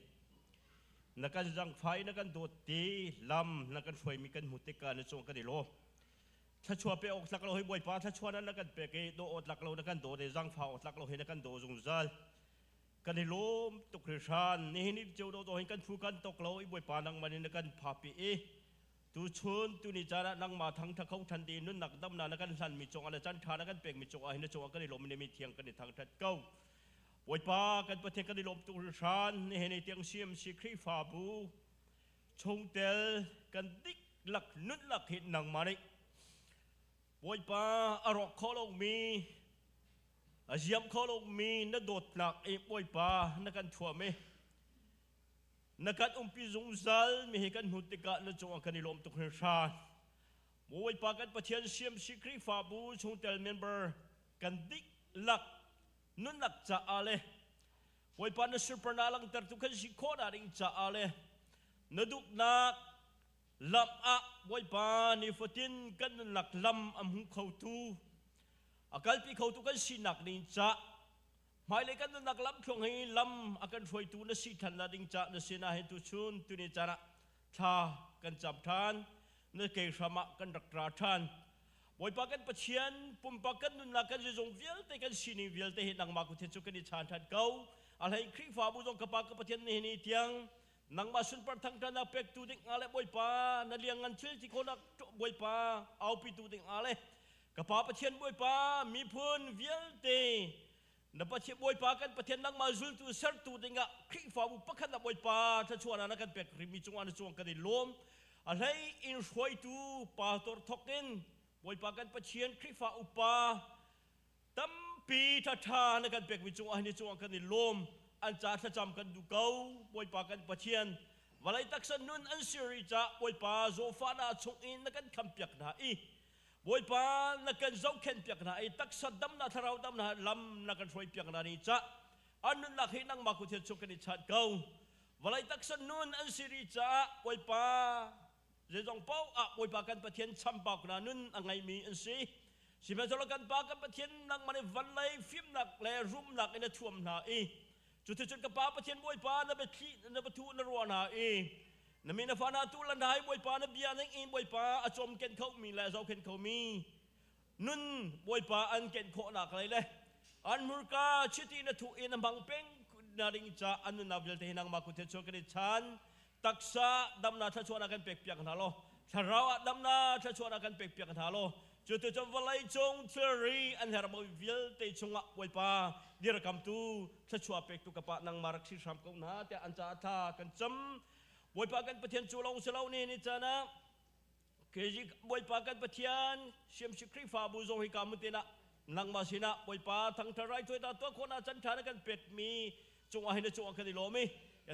Na kan zangfai na kan dawt ti lam na kan hruaimi kan hmu tikah na cung kan i lawm. Thluachuah pe awk tlak lo hi Bawipa thluachuah na kan pek i daw awk tlak lo na kan daw i zangfah awk tlak lo hi na kan daw zungzal. Kan i lawm tuk hringhran. Nihin i ceu dawh hin kan phu kan tok lo i Bawipa nangmah nih na kan phapi i tuchun tuni caan ah nangmah thangṭha kho ṭhan ding nunnak damnak na kan hlanmi cungah le caan ṭha na kan pekmi cungah hin na cungah kan i lawm i na mi thiang kan i thangṭhat ko. Bawipa kan Pathian kan i lawm tuk hringhran. Nihin i tiang CMC Khrihfabu chungtel kan diklak nunnak hi nangmah nih Bawipa a rawk kho lomi a ziam kho lomi na dawtnak i Bawipa na kan thuam i na kan umpi zungzal mi hi kan hmuh tikah na cungah kan i lawm tuk hringhran. Bawipa kan Pathian CMC Khrihfabu chungtel member kan diklak nunnak caah le Bawipa na surparnak langhtertu kan si khawh ding caah le na duhnak lam ah Bawipa nifatin kan nunnak lam a hmu khotu a kalpi khotu kan sinak ding ca hmailei kan nunnak lam thluang hi lam a kan hruaitu na si than la ding ca na sinah hin tuchun tuni caan ah. Thla kan cam ṭhan. Na ke hram ah kan rak ra ṭhan. Bawipa kan Pathian, pumpak kan nunnak kan zeizong vialte kan sining vialte hi nangmah kut he cu kan i chan ṭhan ko. A hlei Khrihfabu zong ka Pa ka Pathian nihin ni tiang nangmah sunpar thangṭhatnak pektu ding ah le Bawipa na liangngan thil ti khawhnak Bawipa aupitu ding ah le ka Pa Pathian Bawipa miphun vialte na Pathian Bawipa kan Pathian nangmah zultu sertu dingah Khrihfabu pakhat ah Bawipa thluachuahnak na kan pek rihmi cungah na cung kan i lawm. A hlei in hruaitu pastor thawk in Bawipa kan Pathian Khrihfa upa tampi ṭhaṭha na kan pekmi cungah hin cungah kan i lawm. An ca thlacam kan duh ko. Bawipa kan Pathian vawlei taksa nun an si rih caah Bawipa zawhfahnak chungin na kan khampiak hna i Bawipa na kan zohkhenh piak hna i taksa damnak thlarau damnak lam na kan hruai piak hna ni ca an nunnak hi nangmah kut hin chung kan i chat ko. Vawlei taksa nun an si rih caah Bawipa zeizong paoh ah Bawipa kan Pathian chambau na nun a ngeimi an si. Sihmanhsehlaw kan Pa kan Pathian nangmah nih vawlei fimnak le rumnak in a thuam hna i cuticun ka Pa Pathian Bawipa na biathli na biathu na ruah hna i na mi na fa na tu la hna i Bawipa na bia ning in Bawipa a cawmken khomi le a zohkhenh khomi nun Bawipa an ken khawhnak lei le an hmurka chiti na thuh in a hmang peng na ding ca an nunnak vialte hi nangmah kut he chuak kan i chan. Taksa damnak thluachuahnak kan pek piak hna law, thlarau ah damnak thluachuahnak kan pek piak hna law, cu tu cu vawlei cung thilri an herhmi vialte chungah Bawipa dirkamtu thluachuah pektu ka Pa nangmah rak si hram ko hna tiah an caah thla kan cam. Bawipa kan Pathian cu lawng si lo ni ni caan ah Keji Bawipa kan Pathian Siamsi Khrihfabu zong hi ka mun ah nangmah sinah Bawipa thangṭhat raithawi ta tuah khawhnak can ṭha na kan pekmi cungah hin na cungah kan i lawm i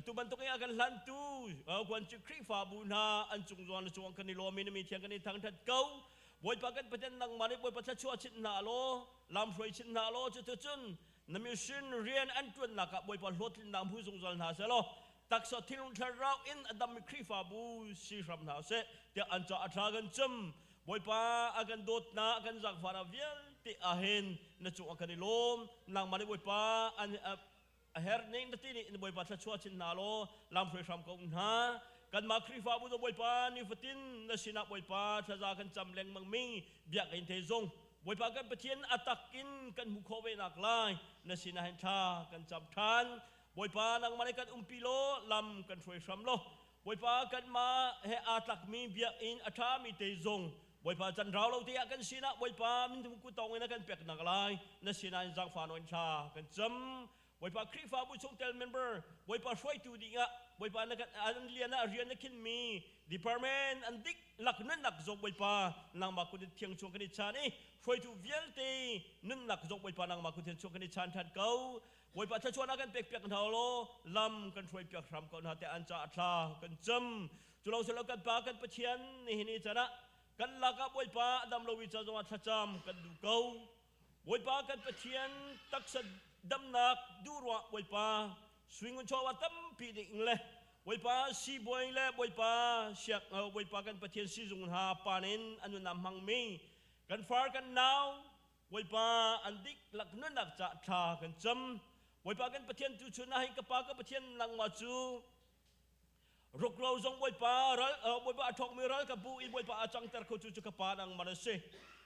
tu bantuk in a kan hlantu Guanci Khrihfabu hna an cung zong na cungah kan i lawm i na mi thiang kan i thangṭhat ko. Bawipa kan Pathian, nangmah nih Bawipa thluachuah chinh hna law, lam hruai chin hna law, cuticun na mission rian an ṭuannak ah Bawipa hlawhtlinnak hmu zungzal hna seh law, taksa thinlung thlarau in a dammi Khrihfabu si hram hna seh tiah an caah thla kan cam. Bawipa, a kan dawtnak, a kan zaangfahnak vialte ahhin na cungah kan i lawm. Nangmah nih Bawipa an a herh ning na ti nih Bawipa thluachuah chin hna law lamhruai hram ko hna. Kanmah Khrihfabu cu Bawipa nifatin na sinah Bawipa thlaza kan cam lengmang mi biakinn te zong Bawipa kan Pathian a tak in kan hmuh khawh ve nak lai na sinah hin thla kan cam ṭhan. Bawipa, nangmah nih kan umpi law lam kan hruai hram law, Bawipa, kanmah he aa tlakmi biakinn a ṭhami te zong Bawipa can rau lo te ah kan sinah Bawipa min kutong in a kan pek nak lai na sinah in zaangfah nawn thla kan cam. Bawipa, Khrihfabu chungtel member Bawipa hruaitu dingah Bawipa na kan an lian ah rian na khinmi department an dik lak nunnak zong Bawipa nangmah kut in thiang chung kan i chan i hruaitu vialte nunnak zong Bawipa nangmah kut in chung kan i chan ṭhan ko. Bawipa thluachuahnak kan pek piak hna law lam kan hruai piak hram ko hna tiah an caah thla kan cam. Cu lo silo kan Pa kan Pathian, nihin i can ah kan lakah Bawipa a dam lomi ca zongah thlacam kan duh ko. Bawipa kan Pathian, taksa damnak duh ruah Bawipa suingun chawva tampi ding le Bawipa siibawi le Bawipa siak Bawipa kan Pathian sizung hna pan in an nunnak hmangmi kan far kan nau Bawipa an diklak nunnak ca thla kan cam. Bawipa kan Pathian, tu chun ah hin ka Pa ka Pathian, nangmah cu rukro zong Bawipa ral Bawipa a ṭhawkmi ral ka bu i Bawipa a cangter kho tu cu ka Pa nangmah na si.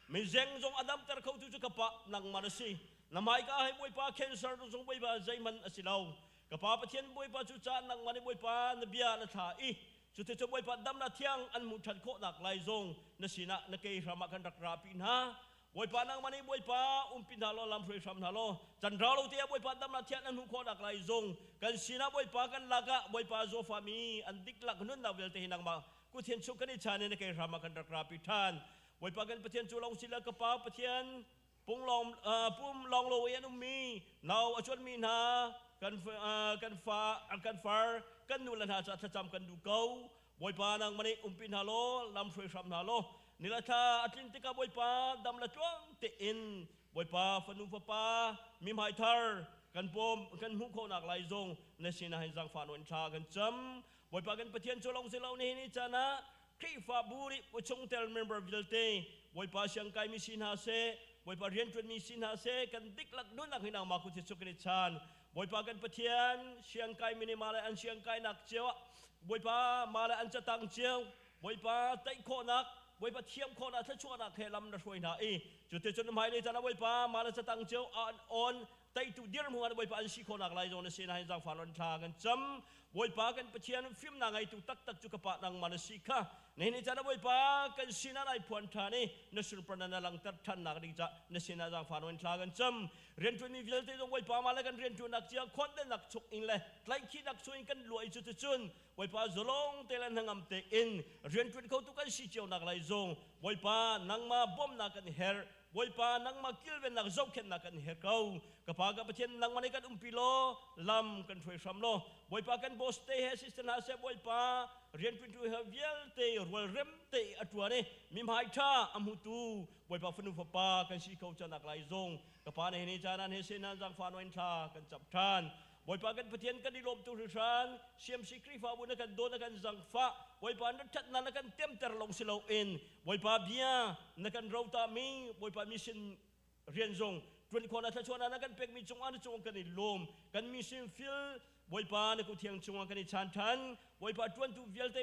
Mizeng zong a damter kho tu cu ka Pa nangmah na si. Na hmaika ah hi Bawipa cancer zong Bawipa zeihmanh a si lo. Ka Pa Pathian Bawipa, cu caah nangmah nih Bawipa na bia na thla i cuticun Bawipa damnak thiang an hmuh ṭhan khawhnak lai zong na sinah na ke hram ah kan rak rapi hna. Bawipa, nangmah nih Bawipa umpi hna law lam hruai hram hna law, can rau lo te ah Bawipa damnak thiang an hmuh khawhnak lai zong kan sinah Bawipa kan lakah Bawipa zawfami an diklak nunnak vialte hi nangmah kuthin chung kan i chan in na ke hram ah kan rak rapi ṭhan. Bawipa kan Pathian, cu lawng sila ka Pa Pathian, pung lawng pum lawng lo i an ummi nau a cuanmi hna kan kan fa kan far kan nu le hna ca thlacam kan duh ko. Bawipa, nangmah nih umpi hna law lam hruai hram hna law, nila thla a tlin tikah Bawipa dam le tluang tein Bawipa fanu fapa mi hmai thar kan pawm kan hmuh khawhnak lai zong na sinah hin zaangfah nawn thla kan cam. Bawipa kan Pathian, cu lawng si lo, nihin ni caan ah Khrihfabu nih chungtel member vialte Bawipa siangkai mi si hna seh, Bawipa rianṭuan mi si hna seh, kan diklak nunnak hi nangmah kut hi suk kan i chan. Bawipa kan Pathian, siangkai minima le an siangkainak cio ah Bawipa mah le an catang cio Bawipa tei khawhnak Bawipa thiam khawhnak thluachuahnak he lam na hruai hna i cuticun hmailei caan ah Bawipa mah le catang cio an on teitu dirhmun ah Bawipa an si khawhnak lai zawn a si nain zaangfah lon thla kan cam. Bawipa kan Pathian fimnak ngeitu taktak cu ka pa nangmah na si kha nihin ni caan ah Bawipa kan sinah nai phuan ṭhan i na sunparnak na langhter ṭhannak ding cah na sinah zaangfah loin thla kan cam. Rianṭuanmi vialte zong Bawipa mah le kan rianṭuannak cia khawndennak chung in le tlaihkhihnak chung in kan luah i cuticun Bawipa zalong te le hnangam tein rianṭuan khotu kan si cio nak lai zong Bawipa nangmah bawmhnak kan herh. Bawipa nangmah kilvennak zohkhenhnak kan herh ko. Ka Pa ka Pathian nangmah nih kan umpi law lam kan hruai hram law Bawipa kan boss te he assistant hna seh Bawipa rianṭuantu he vialte rualrem te a ṭuan i mi hmai ṭha a hmutu Bawipa fanu fapa kan si kho canak lai zong ka Pa nih ni caan ah he sen zangfah noin thla kan cap ṭhan. Bawipa kan Pathian kan i lawm tu hringhran CMC Khrihfabu na kan daw na kan zangfah Bawipa na ṭhatnak na kan temter lawng si loin Bawipa bia na kan rota mi Bawipa mission rian zong ṭuan khawhnak thluachuahnak na kan pekmi cungah na cung kan i lawm. Kan mission field Bawipa na kuthiang cungah kan i chan ṭhan. Bawipa ṭuantu vialte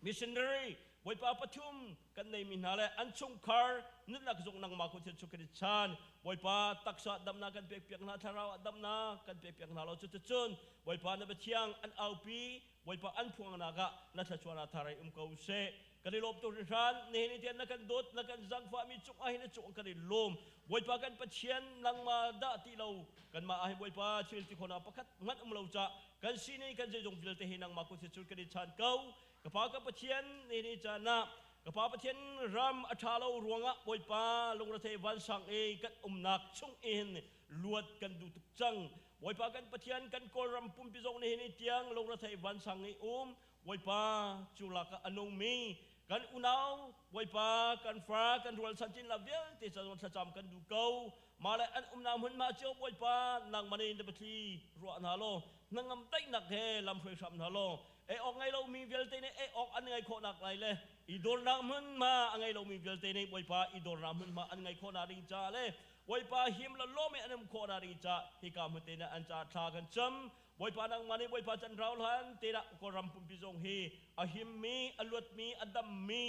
missionary Bawipa pathum kan neimi hna le an chungkhar nunnak zong nangmah ko thil chu kan i chan. Bawipa taksa damnak kan pek piak hna, thlarau ah damnak kan pek piak hna lo. Cuticun Bawipa na biathiang an aupi Bawipa an phuangnak ah na thluachuahnak tharai um ko seh. Kan i lawm tuk hringhran. Nihin ni tiang na kan dawt na kan zangfahmi cung ah hin a cung kan i lawm. Bawipa kan Pathian nangmah dah ti lo kanmah ah hin Bawipa thil ti khawhnak pakhat hmanh um lo cah kan sining kan zeizong vialte hi nangmah kut cun kan i chan ko. Ka Pa ka Pathian, ni ni caan ah ka Pa Pathian ram a ṭha lo ruangah Bawipa lungrethei vansang i kan umnak chung in luat kan duh tuk cang. Bawipa kan Pathian, kan Kawlram pumpi zong nihin ni tiang lungrethei vansang i um Bawipa cu lakah a nungmi kan unau Bawipa kan fa kan rualchan cin la vialte ca zong thlacam kan duh ko. Mah le an umnak hmunhma cio Bawipa nangmah nih na biathli ruah hna law hnangam daihnak he lam hruai hram hna law ei awk ngei lomi vialte nih ei awk an ngei khawhnak lai le i dornak hmunhma a ngei lomi vialte nih Bawipa i dornak hmunhma an ngei khawhnak ding ca le Bawipa him le lawm i an um khawhnak ding ca hika hmun te nih an ca thla kan cam. Bawipa nangmah nih Bawipa can rau hlan te dah Kawlram pumpi zong hi a himmi a luatmi a dammi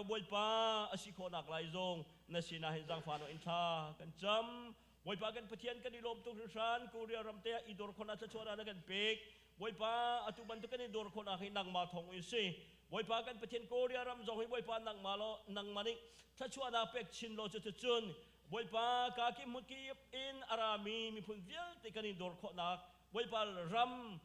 Bawipa a si khawhnak lai zong na sinah hin zaangfah in thla kan cam. Bawipa kan Pathian, kan i lawm tuk hringhran. Korea ram te ah i dor khawhnak thluachuahnak na kan pek. Bawipa, atu bantuk kan i dor khawhnak hi nangmah thawng in si. Bawipa kan Pathian, Korea ram zong hi Bawipa nangmah law nangmah nih thluachuahnak pek chin law cuticun Bawipa ka ki hmun kip in a rami miphun vialte kan i dor khawhnak Bawipa ram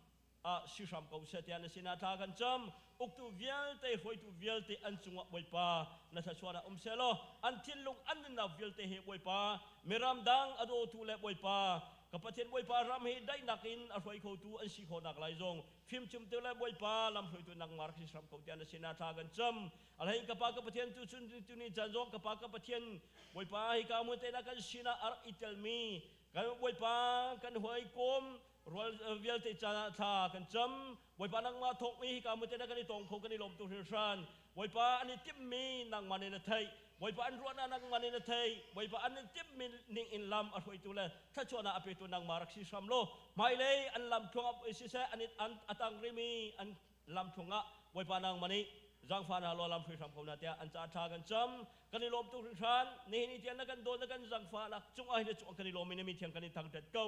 ah si hram ko seh tiah na sinah thla kan cam. Uktu vialte, hruaitu vialte an cungah Bawipa na thluachuahnak um seh law an thinlung an nunnak vialte hi Bawipa miram dang a dawtu le Bawipa ka Pathian Bawipa ram hi daihnak in a hruai khotu an si khawhnak lai zong fimchimtu le Bawipa lam hruaitu nangmah rak si hram ko tiah na sinah thla kan cam. Alhain ka pa ka Pathian, tu chun tu ni caan zong ka pa ka Pathian Bawipa hi ka mun te na kan sinah a rak i telmi kan Bawipa kan hawikom rual vialte caan ah thla kan cam. Bawipa nangmah thawk mi hika mute na kan i tong kho, kan i lawm tu hringhran. Bawipa an i timhmi nangmah nih na theih. Bawipa an ruahnak nangmah nih na theih. Bawipa an i timhmi ning in lam a hruaitu le thluachuahnak a petu nangmah rak si hram law hmailei an lam thluang siseh an a tang rimi an lam thluang ah Bawipa nangmah nih zaangfah hna law lam hruai hram ko na tiah an ca thla kan cam. Kan i lawm tuk hringhran. Nihin i tiang na kan dawt na kan zangfahnak cungah hin cung kan i lawm i na mi thiang kan i thangṭhat ko.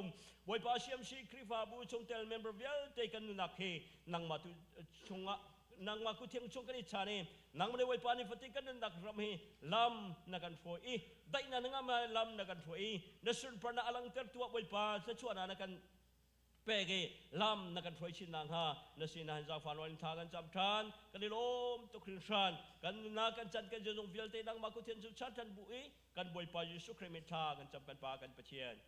Bawipa CMC Khrihfabu chungtel member vialte kan nunak hi nangmah tu chungah nangmah kuthiang chung kan i chan i nangmah le Bawipa ni fatin kan nunnak ram hi lam na kan hruai i daihnak na ngam lam na kan hruai i na sunparnak a langter tu ah Bawipa thluachuahnak na kan pek i lam na kan hruai chin nakhnga na sinah hin zaangfah nawl in thla kan cam ṭhan. Kan i lawm tuk hringhran. Kan nunnak kan can kan zeizong vialte nangmah kuthian cu chan ṭhan bu i kan Bawipa Jesuh Khrih min thla kan cam, kan Pa kan Pathian.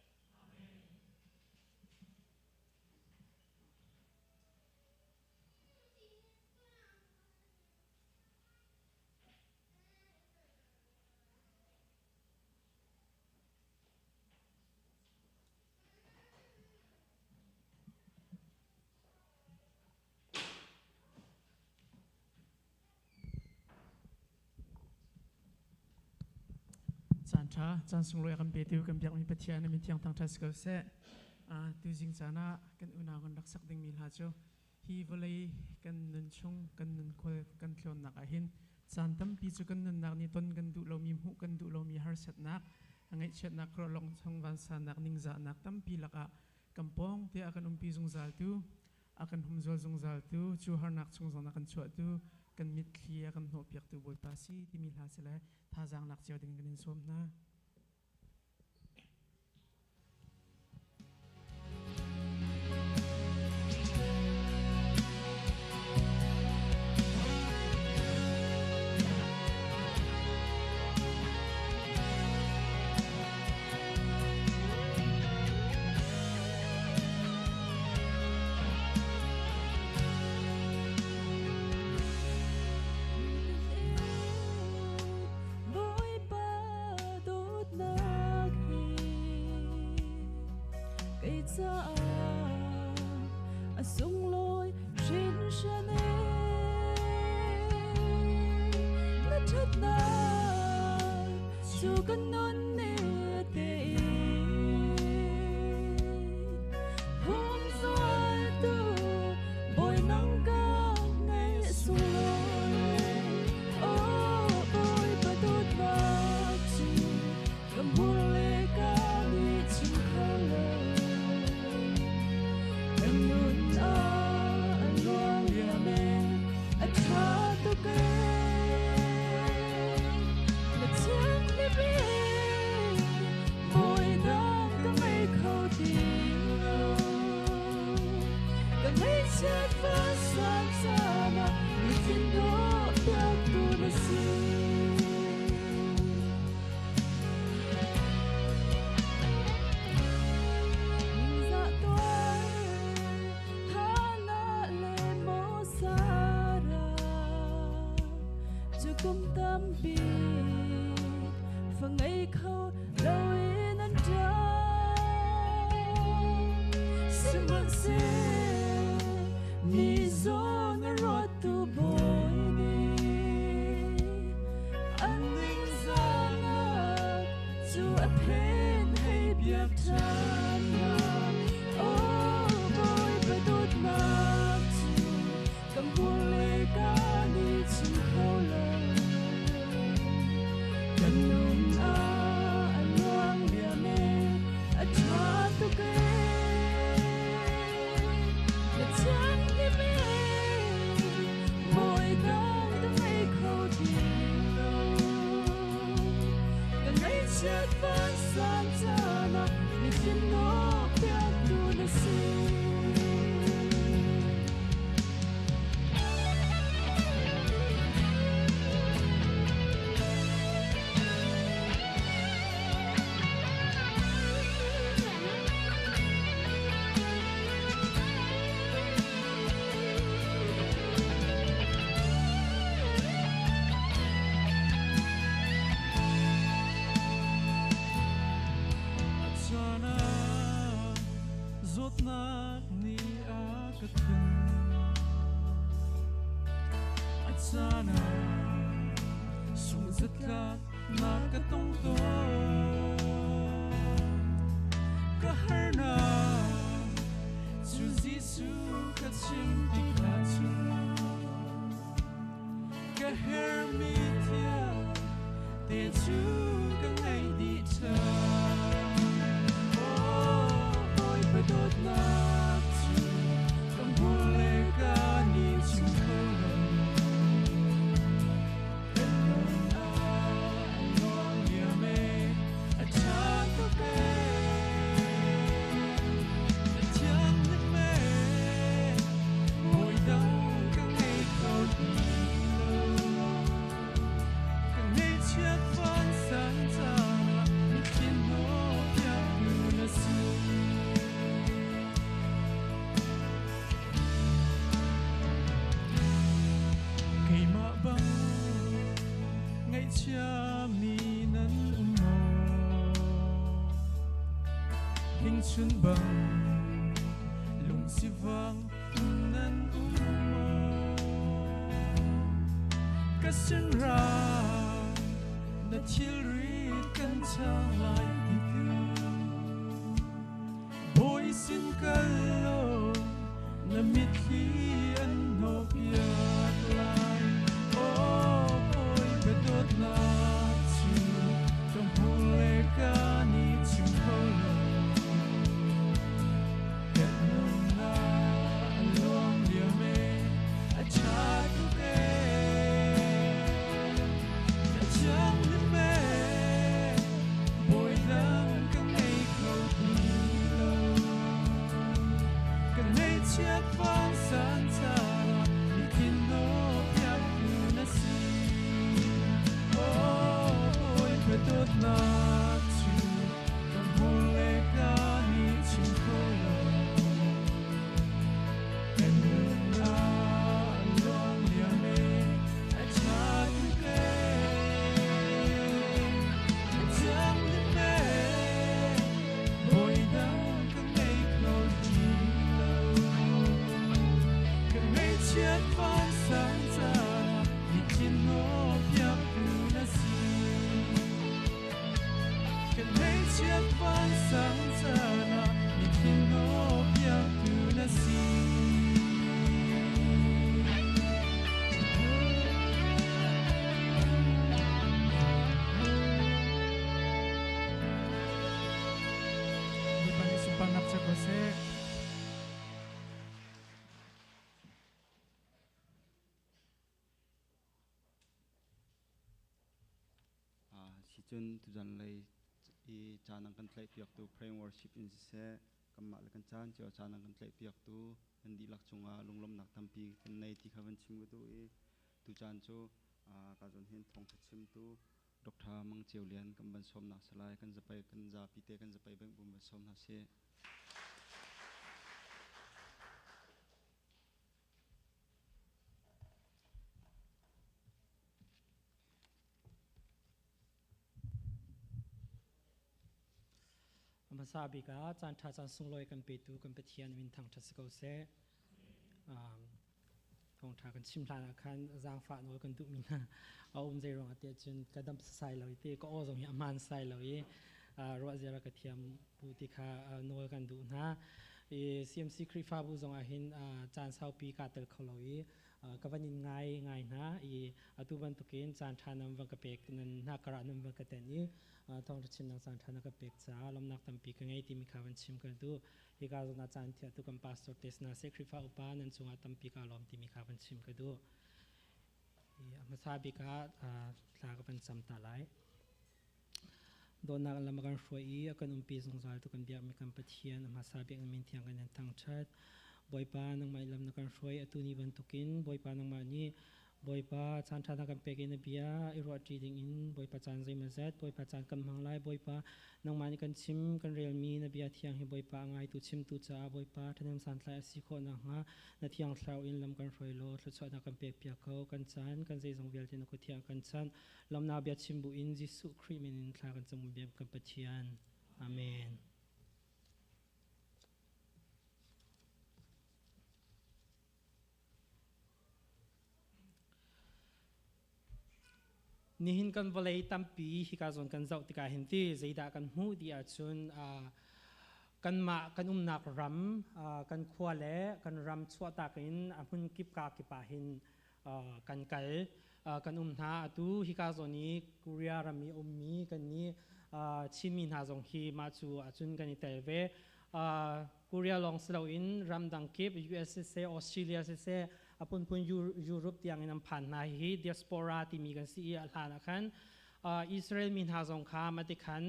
Caan ṭha, caan sunglawi a kan petu kan biakmi Pathian a min thiang thangṭhat si ko seh. Tuzing caan ah kan unau kan rak sak dingmi hla cu. Hi vawlei kan nun chung kan nun khual kan tlawnnak ah hin caan tampi cu kan nunnak nih ton kan duh lomi hmuh kan duh lomi harsatnak ngaihchiatnak khualong chung vansannak ningzahnak tampi lakah kan pawng te a kan umpi zungzal tu a kan humzual zungzal tu cu harnak chung zong a kan chuahtu kan mitthli a kan hnawhpiaktu Bawipa si timi hla si le thazaang lak cio ding kan in sawm hna. Bawipa dawtnak hi kei caah a sunglawi hrinhran e na ṭhatnak cu kan nun ni te humzualtu Bawi nang ka ngei sunglawi Oh Bawipa dawtnak cu ka hmur le ka nih chim kho lo kan nun ah a luang liam e a ṭha tuk e na thiang lipi Bawi dang ka ngei kho ti lo ka ngaihchiat vansan caan ah mithin dawh piaktu na si. Ningzah tuar Hannah le maw Sarah cu kum tampi fa ngei kho loin an ṭap. Sihmanhseh mi zawn a ruattu Bawi nih an ningzahnak cu a phen hei biak ṭhan hna. Aw Bawipa dawtnak cu ka hmur le ka nih chim kho lo. Kan nun ah a luang liam e, a ṭha tuk e. Na thianghlim e, Bawi dang ka ngei kho ti lo. Ka ngaihchiat vansan caan ah mithin nawk piaktu na si. A caan ah zawtnak nih a ka thin. A caan ah sungzatlaknak ka tong tawn. Ka harnak cu Jesuh ka chim tikah cun ka hermi thil te cu ka ngei dih ṭhan. Oh, Bawipa dawtnak cu ka hmur le ka nih chim kho lo. Kan nun ah a luang liam e, a ṭha tuk e. Na thianghlim e, Bawi dang ka ngei kho ti lo. Ka ngaihchiat vansan caan ah mithin hnawh piaktu na si. Keimah bang ngaihchiami nan um maw? Hingchun bang lungsivang nan um maw? Ka sin ra na thilrit kan chang lai ti tu Bawi sin kal law na mitthli chiat vansan caan ah mithin piaktu na si. Oh, Bawipa dawtnak cu ka hmur le ka nih chim kho lo. Kan nunnak a luang liam ee, a ṭha tuk ee, a thianghlim ee, bawi dang ka ngei kho ti lo. Ka ngaihchiat vansang caan ah mithin piaktu na si. Ka ngaihchiat vansang caan ah mithin piaktu na si. Bawipa nih sunparnak cio ko seh. Sicun tuzan lei i caan an kan tlaihpiaktu praying worship in siseh kanmah le kan caan cio caan an kan tlaihpiaktu nan dihlak cungah lunglawmhnak tampi kan nei ti kha van chim ka duh i tucaan cu ka zawn hin thawngtha chimtu Dr. Mang Ceu Lian kan van sawmnak salai kan zapai kan zapi te kan zapai beng bum van sawm hna sih. Hmasa bik ah caan ṭha caan sunglawi kan petu kan Pathian min thangṭhat si ko seh. Thawngṭha kan chim hlan ah khan zaangfah nawl kan duhmi hna a um zei ruangah tiah cun ka dam sai lo i te ka aw zong hi a hmaan sai lo i ruah ziara ka thiam bu ti kha nawl kan duh hna. I CMC Khrihfabu zong ah hin caan saupi kaa tel kho lo i ka van in ngai ngai hna i atu bantukin caan ṭha nan van ka pek nan hna karah nan van ka tenh i thawngṭha chimnak caan ṭha na ka pek caah lawmhnak tampi ka ngei timi kha van chim ka duh. Hika zawn ah caan thiah tu kan pastor te sna se Khrihfa upa nan cungah tampi ka lawm timi kha van chim ka duh. I a hmasa bik ah thla ka van cam ta lai. Dawtnak lam a kan hruai i a kan umpi zungzal tu kan biakmi kan Pathian a hmasa bik na min thiang kan in thangṭhat. Bawipa nangmah lam na kan hruai atu ni bantukin Bawipa nangmah nih Bawipa caan ṭha na kan pek i na bia i ruahṭi dingin Bawipa caan zeimawzat Bawipa caan kan hmang lai Bawipa nangmah nih kan chim kan relmi na bia thiang hi Bawipa a ngaitu chimtu caah Bawipa ṭhahnem santlai a si khawh nakhnga na thiang thlarau in lam kan hruai law thluachuah na kan pek piak ko kan caan kan zeizong vialte na kut thiang kan chanh lamnak bia chim bu in Jesuh Khrih min in thla kan cam biam kan Pathian Amen. Nihin kan vawlei tampi hika zawn kan zoh tikah hin ti zeidah kan hmuh ti ahcun kanmah kan umnak ram kan khua le kan ram chuahtak in a hmun kip ka kip ah hin kan kal kan um hna. Atu hika zawn i Korea ram i ummi kan nih Chinmi hna zong hi mah cu ahcun kan i tel ve. Korea lawng si loin ramdang kip US siseh Australia siseh a phunphun Europe tiang in an phan hna. Hi diaspora timi kan si i a hlan ah khan Israel mi hna zong kha mati khan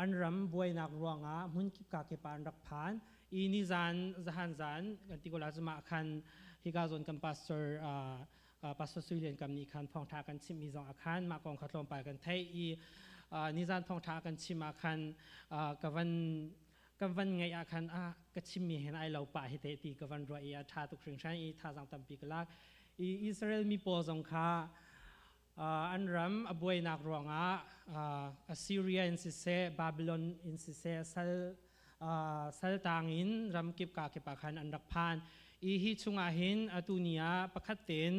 an ram buainak ruangah hmun kip ka kip ah an rak phan i nizan zahan zan kan ti ko la cuma khan hika zawn kan pastor Pastor Sui Lian Kam nih khan thawngtha kan chimmi zong ah khan mah kong kha tlawmpal kan theih i nizan thawngtha kan chim ah khan ka van kan van ngaih ah khan ah ka chimmi hen ai lo pah hi te ti ka van ruah i a tha tuk hringhran i thazang tampi ka lak i Israel mi pawl zong kha an ram a buainak ruangah Assyria in siseh Babylon in siseh sal saltang in ramkip ka kip ah khan an rak phan i hi chungah hin atu ni ah pakhat tein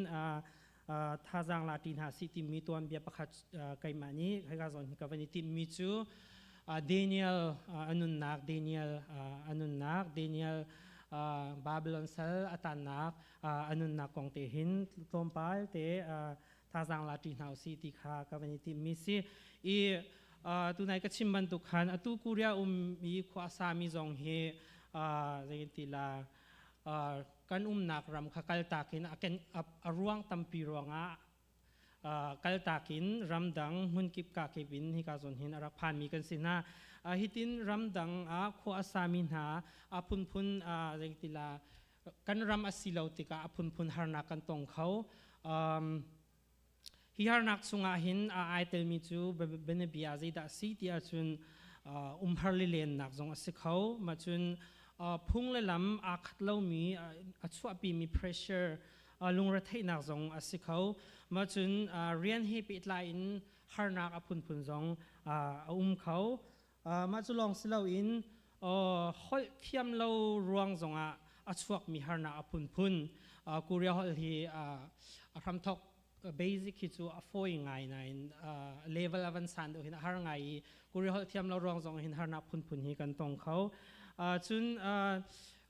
thazaang la ti hna si timi tuanbia pakhat keimah nih hika zawn hi ka van i timmi cu Daniel a nunnak Daniel a nunnak Daniel Babylon sal a tannak a nunnak kong te hin tlawmpal te thazaang la ṭi hna usih ti kha ka van i timmi si i tunai ka chim bantuk khan atu Korea um i khua a sami zong hi zei ti la kan umnak ram kha kaltak in a ruang tampi ruangah kaltak in ramdang hmunkip kakip in hika zawn hin a rak phanmi kan si hna. Hitin ramdang ah khua a sami hna a phunphun zeitila kan ram a si lo tikah a phunphun harnak kan tong kho. Hi harnak chungah hin ai telmi cu bianabia zeidah a si ti ahcun umhar lilennak zong a si kho. Mah cun phung le lam aa khat lomi a chuahpimi pressure lungretheihnak zong a si kho. Mah cun rian he pehtlai in harnak a phunphun zong a um kho. Mah cu lawng si loin holh thiam lo ruang zongah a chuakmi harnak a phunphun. Korea holh hi a hramthok basic hi cu a fawi ngai nain level a van san deuh hin a har ngai i Korea holh thiam lo ruang zong hin harnak phunphun hi kan tong kho. Cun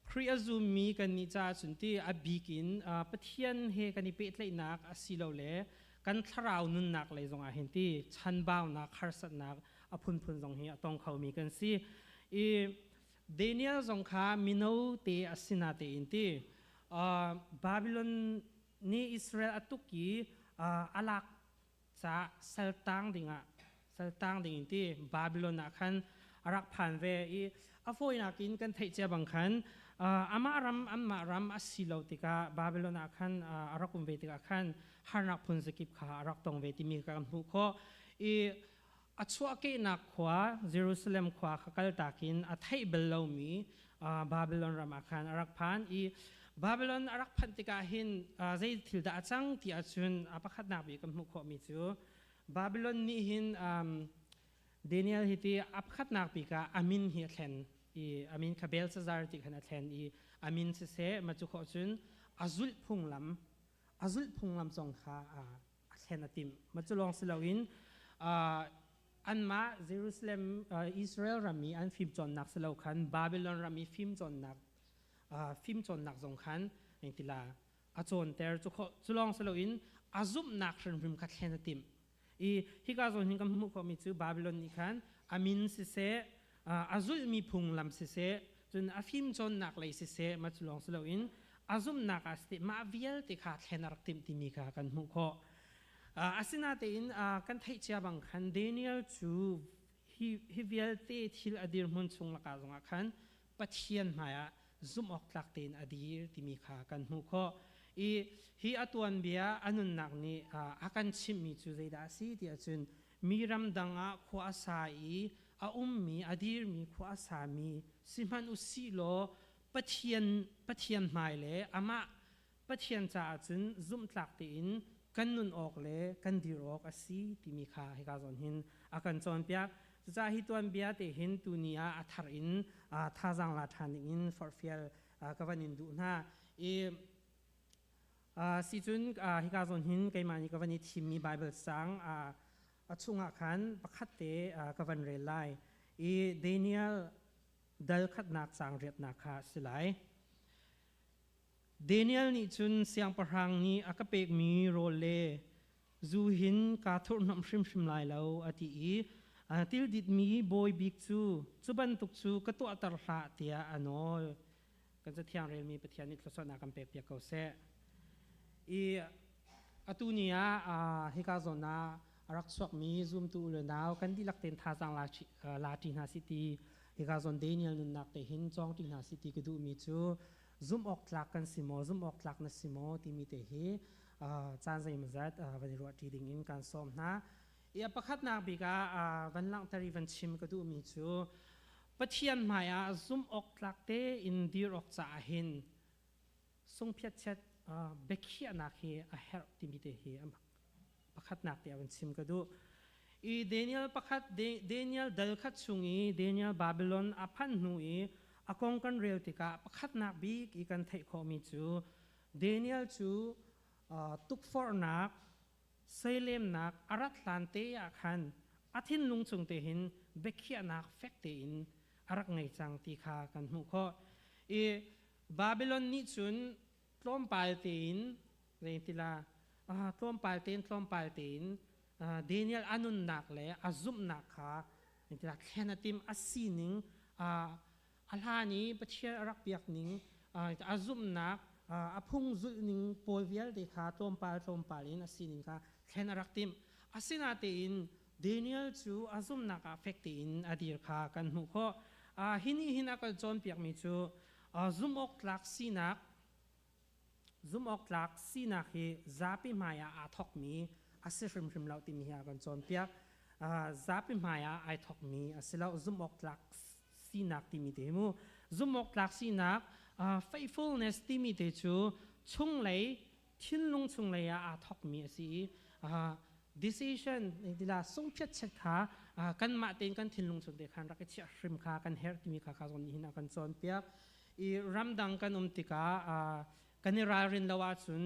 Khrih a zummi kan nih caah cun ti a bik in Pathian he kan i pehtlaihnak asilole kan thlarau nunnak lei zongah hin ti chanbaunak harsatnak a phunphun zong hi a tong khomi kan si. I Daniel zong kha mino te a si natein ti Babylon nih Israel a tuk i a lak caah saltang dingah saltang ding in ti Babylon ah khan a rak phan ve i a fawinak in kan theih cia bang khan amah ram anmah ram a si lo tikah Babylon ah khan a rak um ve tikah khan harnak phun zakip kha a rak tong ve timi kan hmuh khawh i a chuahkehnak khua Jerusalem khua kha kaltak in a theih bal lomi Babylon ram ah khan a rak phan i Babylon a rak phanh tikah hin zei thil dah a cang ti ahcun a pakhatnak bik kan hmuh khawhmi cu Babylon nih hin Daniel hi ti a pakhatnak bik ah a min hi a thlen i a min kha Belshazzar ti khan a thlen i a min siseh ma cu khawh cun a zulh phunglam a zulh phunglam zong kha a thlen a timh. Ma cu lawng si loin anmah Jerusalem Israel ram i an fimcawnnak si lo khan Babylon ram i fimcawnnak fimcawnnak zong khan engtila a cawnter cu cu lawng si loin a zumhnak hrimhrim kha thlen a timh. I hika zawn hin kan hmuh khawhmi cu Babylon nih khan a min siseh a zulhmi phunglam siseh cun a fimcawnnak lei siseh mah cu lawng si loin a zumhnak ah siseh mah vialte kha thlen a rak timh timi kha kan hmuh khawh. Asinain kan theih cia bang khan Daniel cu hi vialte thil a dirhmun chung lakah zongah khan Pathian hmaiah zumhawktlak tein a dir timi kha kan hmuh khawh. I hi a tuanbia a nunnak nih a kan chimhmi cu zeidah a si ti ahcun mi ramdang ah khua a sa i a ummi a dirmi khua a sami sihmanh u sih law Pathian Pathian hmai le amah Pathian caah cun zumhtlak tein kan nun awk le kan dir awk a si timi kha hika zawn hin a kan cawnpiak. Cucaah hi tuanbia te hin tuni ah a thar in thazaang la ṭhan dingin forhfial ka van in duh hna. I sicun hika zawn hin keimah nih ka van i thimmi Baibal caang a chungah khan pakhat te ka van rel lai. I Daniel dal khatnak caang riatnak kha a si lai. Daniel nih cun siangpahrang nih a ka pekmi rawl le zu hin kaa thurhhnawmh hrimhrim lai lo a ti i tilditmi bawi bik cu cu bantuk cu ka tuahter hlah tiah a nawl. Kan Cathiang relmi Pathian nih thluachuahnak kan pekpiak ko seh. I atu ni ah hika zawn ah a rak chuakmi zumtu u le nau kan dihlak tein thazaang la ṭi hna si ti hika zawn Daniel nunnak te hin cawng ṭi hna si ti ka duhmi cu zumh awk tlak kan si maw zumh awk tlak na si maw timi te hi caan zeimawzat van i ruah ṭi ding in kan sawm hna. I a pakhatnak bik ah van langhter i van chim ka duhmi cu Pathian hmaiah zumh awk tlak tein dir awk caah hin sungphiatchiat biakhiahnak hi a herh timi te hi pakhatnak te ah van chim ka duh. I Daniel pakhat Daniel dal khat chung i Daniel Babylon a phanh hnu i a kong kan rel tikah pakhatnak bik i kan theih khawhmi cu Daniel cu tukforhnak seilemnak a rat hlan te ah khan a thinlung chung te hin biakhiahnak fek tein a rak ngei cang ti kha kan hmuh khawh. I Babylon nih cun tlawmpal tein zeitila tlawmpal tein tlawmpal tein Daniel a nunnak le a zumhnak kha zeitila thlen a tim a sining a hlan i Pathian a rak biak ning a zumhnak a phung zulh ning pawl vialte kha tlawmpal tlawmpal in a sining kha thlen a rak timh. Asinatein Daniel cu a zumhnak ah fek tein a dir kha kan hmuh khawh. Hi nih hin a kan cawnpiakmi cu zumhawktlak sinak zumhawktlak sinak hi zapi hmai ah aa thawkmi a si hrimhrim lo timi hi a kan cawnpiak. Zapi hmai ah ai thawkmi a si lo zumhawktlak sinak timi te hi mu. Zumhawktlak sinak faithfulness timi te cu chunglei thinlung chunglei ah aa thawkmi a si i decision tila sungphiat chet kha kanmah tein kan thinlung chung te khan rak i chiah hrim kha kan herh timi kha kha zong nih hin a kan cawnpiak. I ramdang kan um tikah kan i ralrin lo ahcun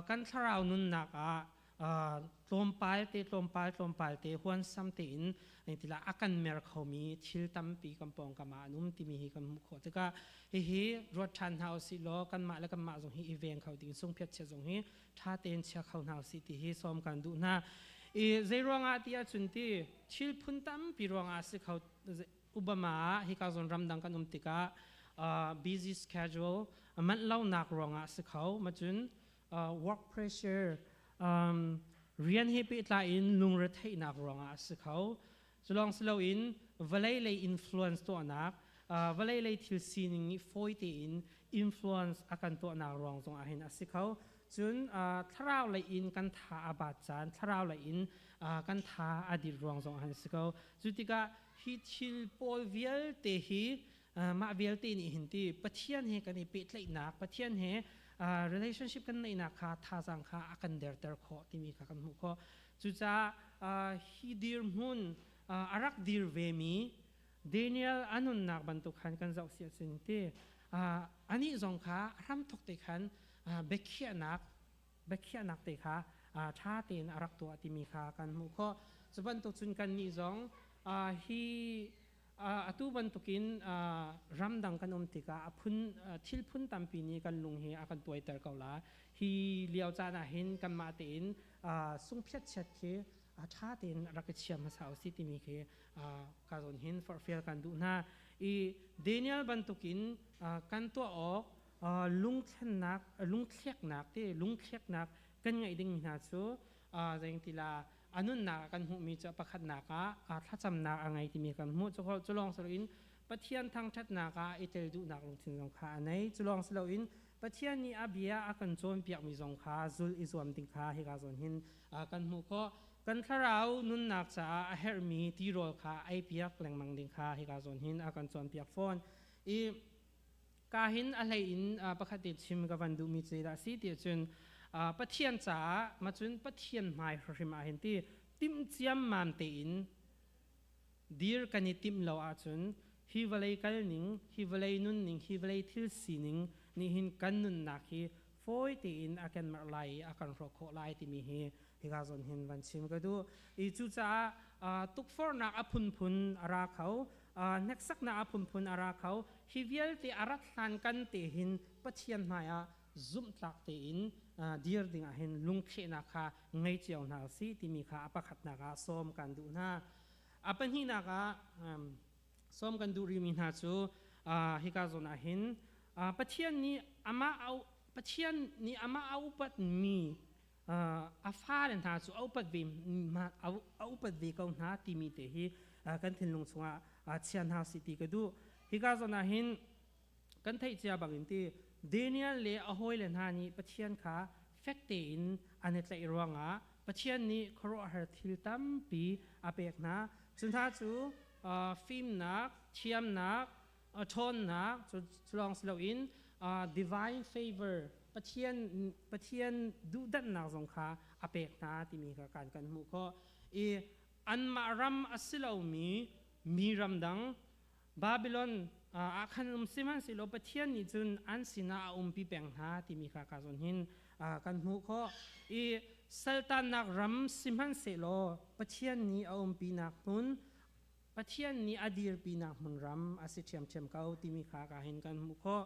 kan thlarau nunnak ah tlawmpal te tlawmpal tlawmpal te huansam tein tila a kan mer khomi thil tampi kan pawngkam ah an um timi hi kan hmuh khawh tikah hihi ruat ṭhan hna usih law kanmah le kanmah zong hi i veng kho ding sungphiat chia zong hi ṭha tein chia kho hna usih ti hi sawm kan duh hna. I zei ruangah ti ahcun ti thil phun tampi ruangah si kho. Obama ah hika zawn ramdang kan um tikah busy schedule manh lonak ruangah si kho macun work pressure rian he pehtlai in lungretheihnak ruangah a si kho. Culawng si loin vawlei lei influence tuahnak, vawlei lei thil sining nih fawi tein influence a kan tuahnak ruang zong ah hin a si kho. Cun thlarau lei in kan tha a bat caan, thlarau lei in kan tha a dit ruang zong ah hin a si kho. Cu tikah hi thil pawl vialte hi mah vialte nih hin ti Pathian he kan i pehtlaihnak, Pathian he relationship kan neihnak kha thazaang kha a kan derter khawh timi kha kan hmuh khawh. Cucaah hi dirhmun a rak dir vemi Daniel a nunnak bantuk khan kan zoh si ahcun ti anih zong kha hramthok te khan biakhiahnak biakhiahnak te kha ṭha tein a rak tuah timi kha kan hmuh khawh. Cu bantuk cun kannih zong hi atu bantukin ramdang kan um tikah a phun thil phun tampi nih kan lung hi a kan tuaiter ko la. Hi lio caan ah hin kanmah tein sungphiat chiat khi ṭha tein rak i chia hmasa usih timi khi ka zawn hin forhfial kan duh hna. I Daniel bantukin kan tuah awk lungthlennak lungthleknak te lungthleknak kan ngeih dingmi hna cu zeingtila a nunnak ah kan hmuhmi cu pakhatnak ah thlacamnak a ngei timi kan hmuh. Cu lawng si loin Pathian thangṭhatnak ah i tel duhnak lungthin zong kha a nei. Cu lawng si loin Pathian nih a bia a kan cawnpiakmi zong kha zul i zuam ding kha hika zawn hin kan hmuh khawh. Kan thlarau nunnak caah a herhmi tirawl kha ei piak lengmang ding kha hika zawn hin a kan cawnpiak fawn. I ka hin a hlei in pakhat te chim ka van duhmi cu dah si ti ahcun Pathian caah macun Pathian hmai hrim ah hin ti timh ciammam tein dir kan i timh lo ahcun hi vawlei kal ning, hi vawlei nun ning, hi vawlei thil sining nih hin kan nunnak hi fawi tein a kan merh lai i a kan hrawh khawh lai timi hi hika zawn hin van chim ka duh. I cucaah tukforhnak a phunphun a ra kho, hneksaknak a phunphun a ra kho. Hi vialte a rat hlan kan te hin Pathian hmaiah zumhtlak tein dir dingah hin lungthlehnak kha ngei cio hna usih timi kha a pakhatnak ah sawm kan duh hna. A pahnihnak ah sawm kan duh rihmi hna cu hika zawn ah hin Pathian nih amah Pathian nih amah a upatmi a fale hna cu a upat ve a upat ve ko hna timi te hi kan thinlung chungah chia hna sih ti ka duh. Hika zawn ah hin kan theih cia bangin ti Daniel le a hawile hna nih Pathian kha fek tein an i tlaih ruangah Pathian nih khuaruahhar thil tampi a pek hna. Cu hna cu fimnak, thiamnak, ṭhawnnak, cu lawng si loin divine favor, Pathian Pathian duhdanhnak zong kha a pek hna timi kha kan kan hmuh khawh. I anmah ram a si lomi mi ramdang Babylon ah khan um sihmanhsehlaw Pathian nih cun an sinah a umpi peng hna timi kha ka zawn hin kan hmuh khawh. I saltannak ram sihmanhsehlaw Pathian nih a umpinak hmun, Pathian nih a dirpinak hmun ram a si ṭhiamṭhiam ko timi kha ka hin kan hmuh khawh.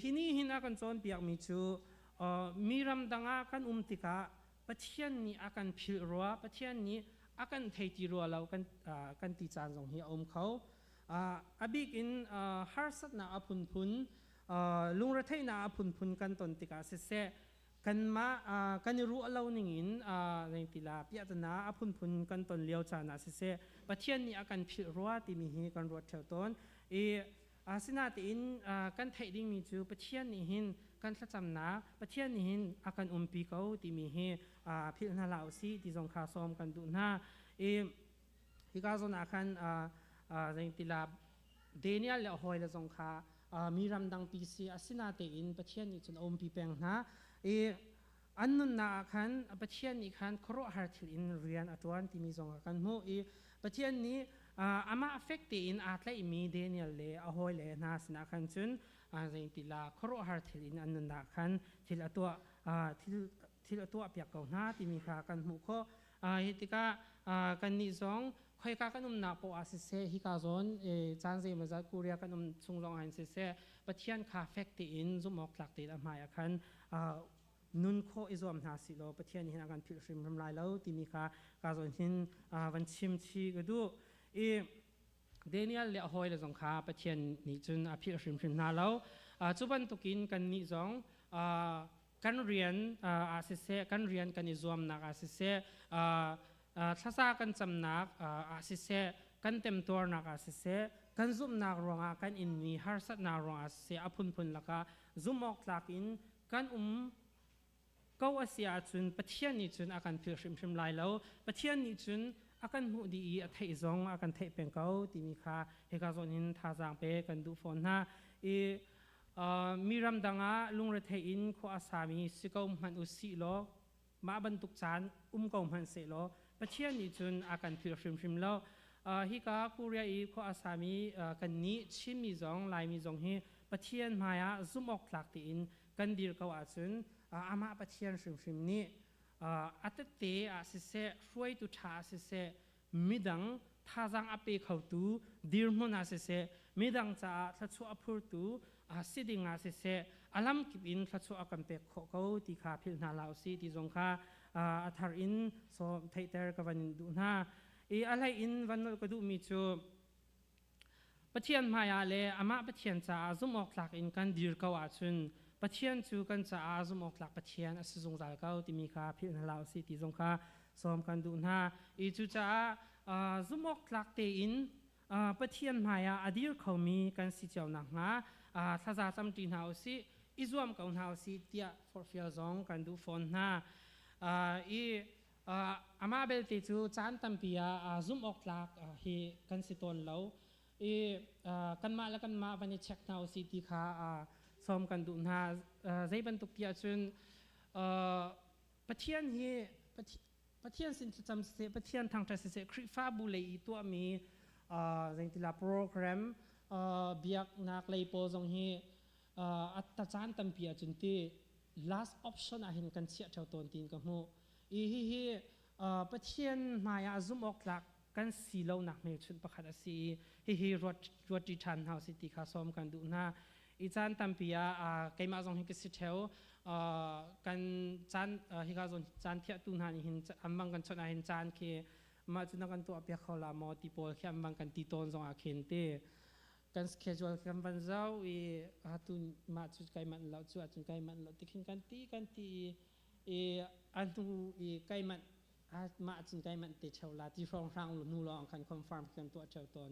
Hi nih hin a kan cawnpiakmi cu mi ram dang ah kan um tikah Pathian nih a kan philh rua, Pathian nih a kan thei ti rua lo kan ti caan zong hi a um kho. A bik in harsatnak a phunphun, lungretheihnak a phunphun kan ton tikah siseh, Kanmah kan i ruah lo ningin zeitila piahtana a phunphun kan ton lio caan ah siseh, Pathian nih a kan philh rua timi hi kan ruat ṭheo tawn. I asinain kan theih dingmi cu Pathian nih hin kan thlacamnak, Pathian nih hin a kan umpi ko timi hi philh hna hlah usih ti zong kha sawm kan duh hna. I hika zawn ah khan zeitila Daniel le a hawile zong kha mi ramdangpi si asinatein Pathian nih cun a umpi peng hna i an nunnak ah khan Pathian nih khan khuaruahhar thil in rian a ṭuan timi zong ah kan hmuh i Pathian nih amah fek tein aa tlaihmi Daniel le a hawile hna sinah khan cun zeitila khuaruahhar thil in an nunnak khan thil a tuah thil a tuah piak ko hna timi kha kan hmuh khawh. Hi tikah kannih zong khoika kan umnak poah ah siseh, hika zawn caan zeimawzat Korea kan um chung zong ah siseh, Pathian kha fek tein zumh awk tlak tein a hmai ah khan nun khawh i zuam hna sih law Pathian nih hin a kan philh hrimhrim lai lo timi kha ka zawn hin van chim chih ka duh. I Daniel le a hawile zong kha Pathian nih cun a philh hrimhrim hna lo. Cu bantukin kannih zong kan rian ah siseh, kan rian kan i zuamnak ah siseh, thlasa kan camnak ah siseh, kan temtuarnak ah siseh, kan zumhnak ruangah kan inmi harsatnak ruangah siseh, a phunphun lakah zumh awk tlak in kan um ko a si ahcun Pathian nih cun a kan philh hrimhrim lai lo. Pathian nih cun a kan hmuh dih i a theih zong a kan theih peng ko timi kha hika zawn hin thazaang pe kan duh fawn hna. I mi ramdang ah lungrethei in khua a sami si ko hmanh u sih law, mah bantuk caan um ko hmanh seh law, Pathian nih cun a kan philh hrimhrim lo. Hika Korea i khua a sami kannih Chinmi zong Laimi zong hi Pathian hmaiah zumh awk tlak tein kan dir ko ahcun amah Pathian hrimhrim nih a tette ah siseh, hruaitu ṭha ah siseh, midang thazaang a pe khotu dirhmun ah siseh, midang caah thluachuah a phurtu si ding ah siseh, a lamkip in thluachuah a kan pek khawh ko ti kha philh hna hlah usih ti zong kha a thar in sawm theihter ka van in duh hna. I a hlei in van nolh ka duhmi cu Pathian hmaiah le amah Pathian caah zumhawktlak in kan dir ko ahcun Pathian cu kan caah zumhawktlak Pathian a si zungzal ko timi kha philh hna hlah usih ti zong kha sawm kan duh hna. I cucaah zumhawktlak tein Pathian hmaiah a dir khomi kan si cio nakhnga thlaza camṭi hna usih, i zuam ko hna usih tiah forhfial zong kan duh fawn hna. I amah belte cu caan tampi ah zumh awk tlak hi kan si tawn lo i kanmah le kanmah van i check hna usih ti kha sawm kan duh hna. Zei bantuk ti ahcun Pathian hi Pathian sin thlacam siseh, Pathian thangṭhat siseh, Khrihfabu lei i tuahmi zeitila program biaknak lei pawl zong hi a caan tampi ahcun ti last option ah hin kan chiah ṭheo tawn tiin ka hmuh. I hihi Pathian hmaiah zumh awk tlak kan si lonak hmelchunh pakhat a si i hihi ruat ṭi ṭhan hna usih ti kha sawm kan duh hna. I caan tampi ah keimah zong hi ka si ṭheo. Kan caan hika zawn caan thiahtu hna nih hin an bang kan chawnh ah hin caan khi mah cu na kan tuah piak kho la maw ti pawl khi an bang kan ti tawn zong ah khin ti kan schedule kan van zau i atu mah cu kai manh lo, cu ahcun kai manh lo ti khin kan ti kan ti i a hnu i kai manh mah cun kai manh te cheu la ti hrawng hrang hnu lawng khan confirm kan tuah cheu tawn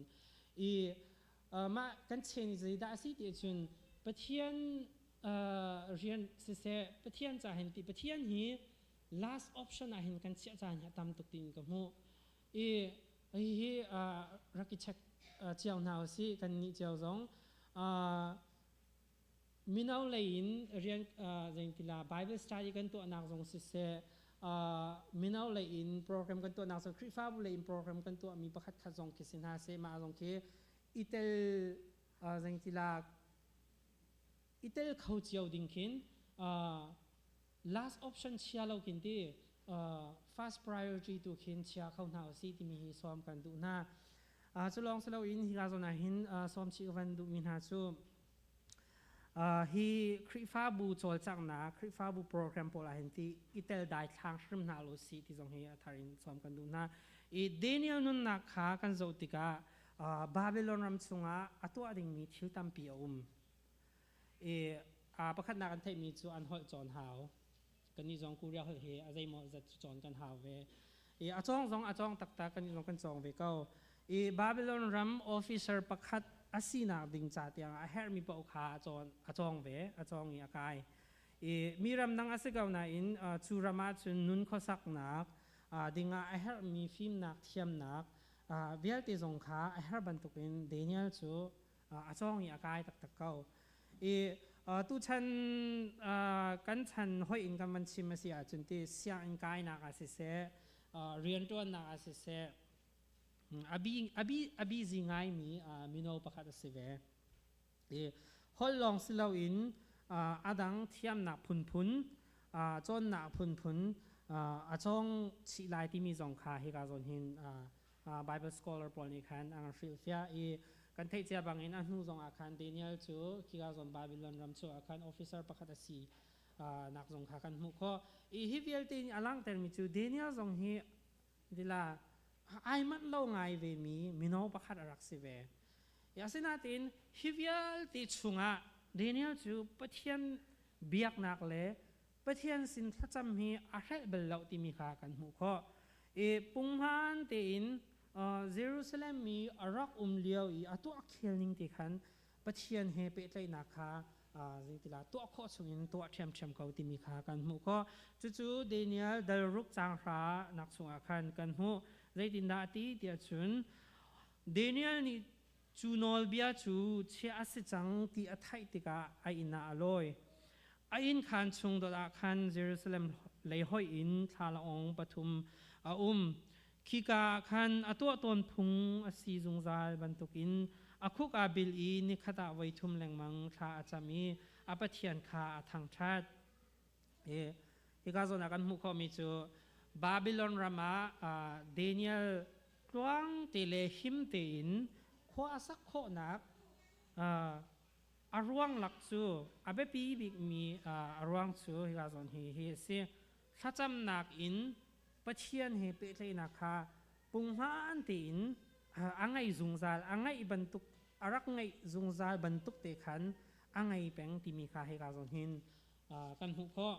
i mah kan chen i zeidah a si ti ahcun Pathian rian siseh, Pathian ca hin ti Pathian hi last option ah hin kan chiah caan hi a tam tuk tiin ka hmuh i hihi rak i check cio hna usih. Kan nih cio zong mino lei in rian zeintila Bible study kan tuahnak zong siseh, mino lei in program kan tuahnak zong, Khrihfabu lei in program kan tuahmi pakhat khat zong khi si hna seh, mah zong khi i tel zeintila i tel kho cio ding khin last option chia lo khin ti first priority tu khin chia kho hna usih timi hi sawm kan duh hna. Cu lawng si loin hika zawn ah hin sawm chih ka van duhmi hna cu hi Khrihfabu cawlcanghnak, Khrihfabu program pawl ah hin ti i tel dai thlang hrim hna lo si ti zong hi a thar in sawm kan duh hna. I Daniel nunnak kha kan zoh tikah Babylon ram chungah a tuah dingmi thil tampi a um. I pakhatnak an theihmi cu an holh cawn hau. Kannih zong Korea holh hi a zeimaw zat cu cawn kan hau ve. I a cawng zong a cawng taktak, kannih zong kan cawng ve ko. I Babylon ram officer pakhat a sinak ding ca tiang a herhmi paoh kha a cawn, a cawng ve, a cawng i a kai. I mi ram dang a si ko nain cu ram ah cun nun khuasaknak dingah a herhmi fimnak, thiamnak vialte zong kha a herh bantukin Daniel cu a cawng i a kai taktak ko. I tuchan kan chan hoih in kan van chim a si ahcun ti sianginn kainak ah siseh, rianṭuannak ah siseh, a busy ngaimi mino pakhat a si ve. I holh lawng si loin a dang thiamnak phunphun, cawnnak phunphun a cawng chih lai timi zong kha hika zawn hin Bible scholar pawl nih khan an hrilhfiah i kan theih cia bangin a hnu zong ah khan Daniel cu khika zawn Babylon ram chung ah khan officer pakhat a si nak zong kha kan hmuh khawh. I hi vialte nih a langhtermi cu Daniel zong hi dila ai manh lo ngai ve mi mino pakhat a rak si ve. Asinain hi vialte chungah Daniel cu Pathian biaknak le Pathian sin thlacam hi a hrelh bal lo timi kha kan hmuh khawh. I punghman tein Jerusalem mi a rak um lio i a tuah khel ning te khan Pathian he pehtlaihnak kha zeitila tuah khawh chungin tuah ṭhiamṭhiam ko timi kha kan hmuh khawh. Cucu Daniel dalruk caang hra nak chungah khan kan hmuh. Zeitindah a ti tiah cun Daniel nih cu nawlbia cu chiah a si cang ti a theih tikah a inn ah a lawi. A inn khaan chung dot ah khan Jerusalem lei hoih in thlalaawng pathum a um. Khika ah khan a tuah tawn phung a si zungzal bantukin a khuk aa bil i nikhat ah voi thum lengmang thla a cam i a Pathian kha a thangṭhat. Hika zawn ah kan hmuh khawhmi cu Babylon ram ah Daniel tluang te le him tein khua a sak khawhnak a ruang lak cu a biapi bikmi a ruang cu hika zawn hi hi a si. Thlacamnak in Pathian he pehtlaihnak kha punghman tein a ngei zungzal, a ngeih bantuk, a rak ngeih zungzal bantuk te khan a ngei peng timi kha hika zawn hin kan hmuh khawh.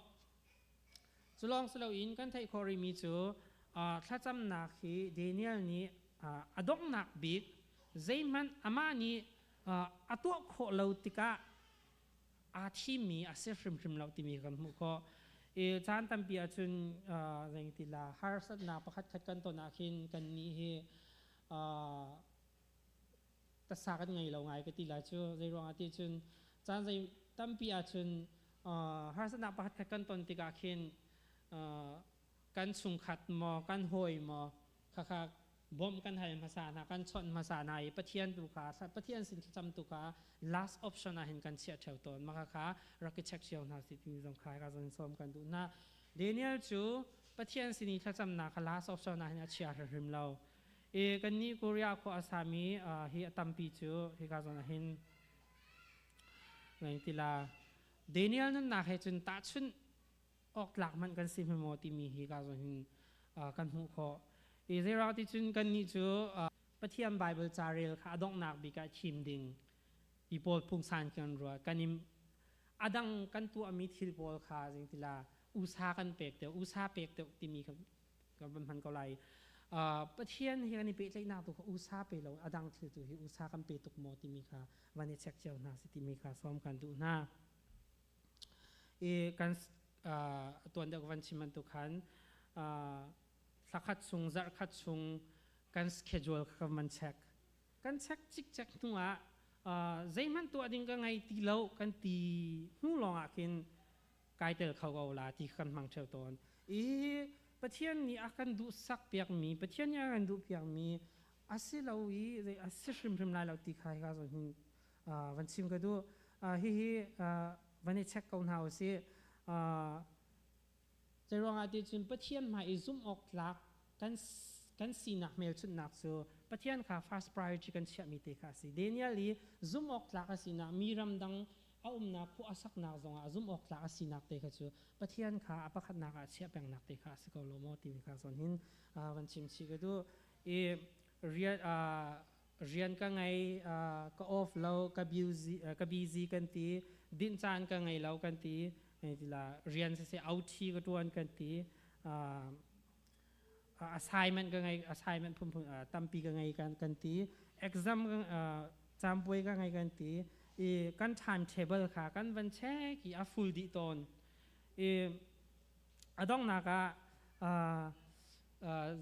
Cu lawng si loin kan theih khawh rihmi cu thlacamnak hi Daniel nih a donghnak bik zeihmanh amah nih a tuah khawh lo tikah aa thimmi a si hrimhrim lo timi kan hmuh khawh. I caan tampi ahcun zeitila harsatnak pakhat khat kan ton ah khin kan nih hi tasa kan ngei lo ngai ka ti lai cu. Zei ruangah ti cun caan zei tampi ahcun harsatnak pakhat khat kan ton tikah khin kan chungkhat maw kan hawi maw khakha bawmh kan hal hmasa hna kan chawnh hmasa hna i Pathian tu kha Pathian sin thlacam tu kha last option ah hin kan chiah theo tawn maka kha rak i check cio hna si timi zong kha ka zon sawm kan duh hna. Daniel cu Pathian sin i thlacamnak kha last option ah hin a chia hrimhrim lo i kannih Korea khua a sami hi a tampi cu hika zawn ah hin tila Daniel nunnak he cun tahchunh awk tlak hmanh kan si hme maw timi hi ka zawn hin kan hmuh khawh. I zeiruang ti cun kannih cu Pathian Bible ca rel kha a donghnak bik ah thim ding ti pawl phungsan kan ruat. Kan i a dang kan tuahmi thil pawl kha zingtila usa kan pek deuh, usa pek deuh timi kha kan van hman ko lai. Pathian hi kan i pehtlaihnak tu kha usa pe lo, a dang thil tu hi usa kan pe tuk maw timi kha van i check cio hna si timi kha sawm kan duh hna. I kan tuan deuh van chim bantuk khan thlakhat chung zarhkhat chung kan schedule kha kan van check kan check cikcek hnu ah zeihmanh tuah ding ka ngei ti lo kan ti hnu lawng ah khin kai tel kho ko la ti kan hmang theo tawn. I Pathian nih a kan duh sak piakmi, Pathian nih a kan duh piakmi a si lo i zei a si hrimhrim lai lo ti kha hika zawn hin van chim ka duh. Hihi van i check ko hna usih. Zeiruangah ti cun Pathian hmai i zumh awk tlak kan sinak hmelchunhnak cu Pathian kha first priority kan chiahmi te kha a si. Daniel i zumh awk tlak a sinak, mi ramdang a umnak khua a saknak zongah zumh awk tlak a sinak te kha cu Pathian kha a pakhatnak ah chiah pengnak te kha a si ko lo maw timi kha zawn hin van chim chih ka duh. I rian ka ngei, ka off lo, ka busy, ka busy kan ti, dinh caan ka ngei lo kan ti. Tila rian siseh OT ka tuan kan ti, assignment ka ngei, assignment phunphun tampi ka ngei kan ti, exam campuai ka ngei kan ti i kan timetable kha kan van check i a full dih tawn. I a donghnak ah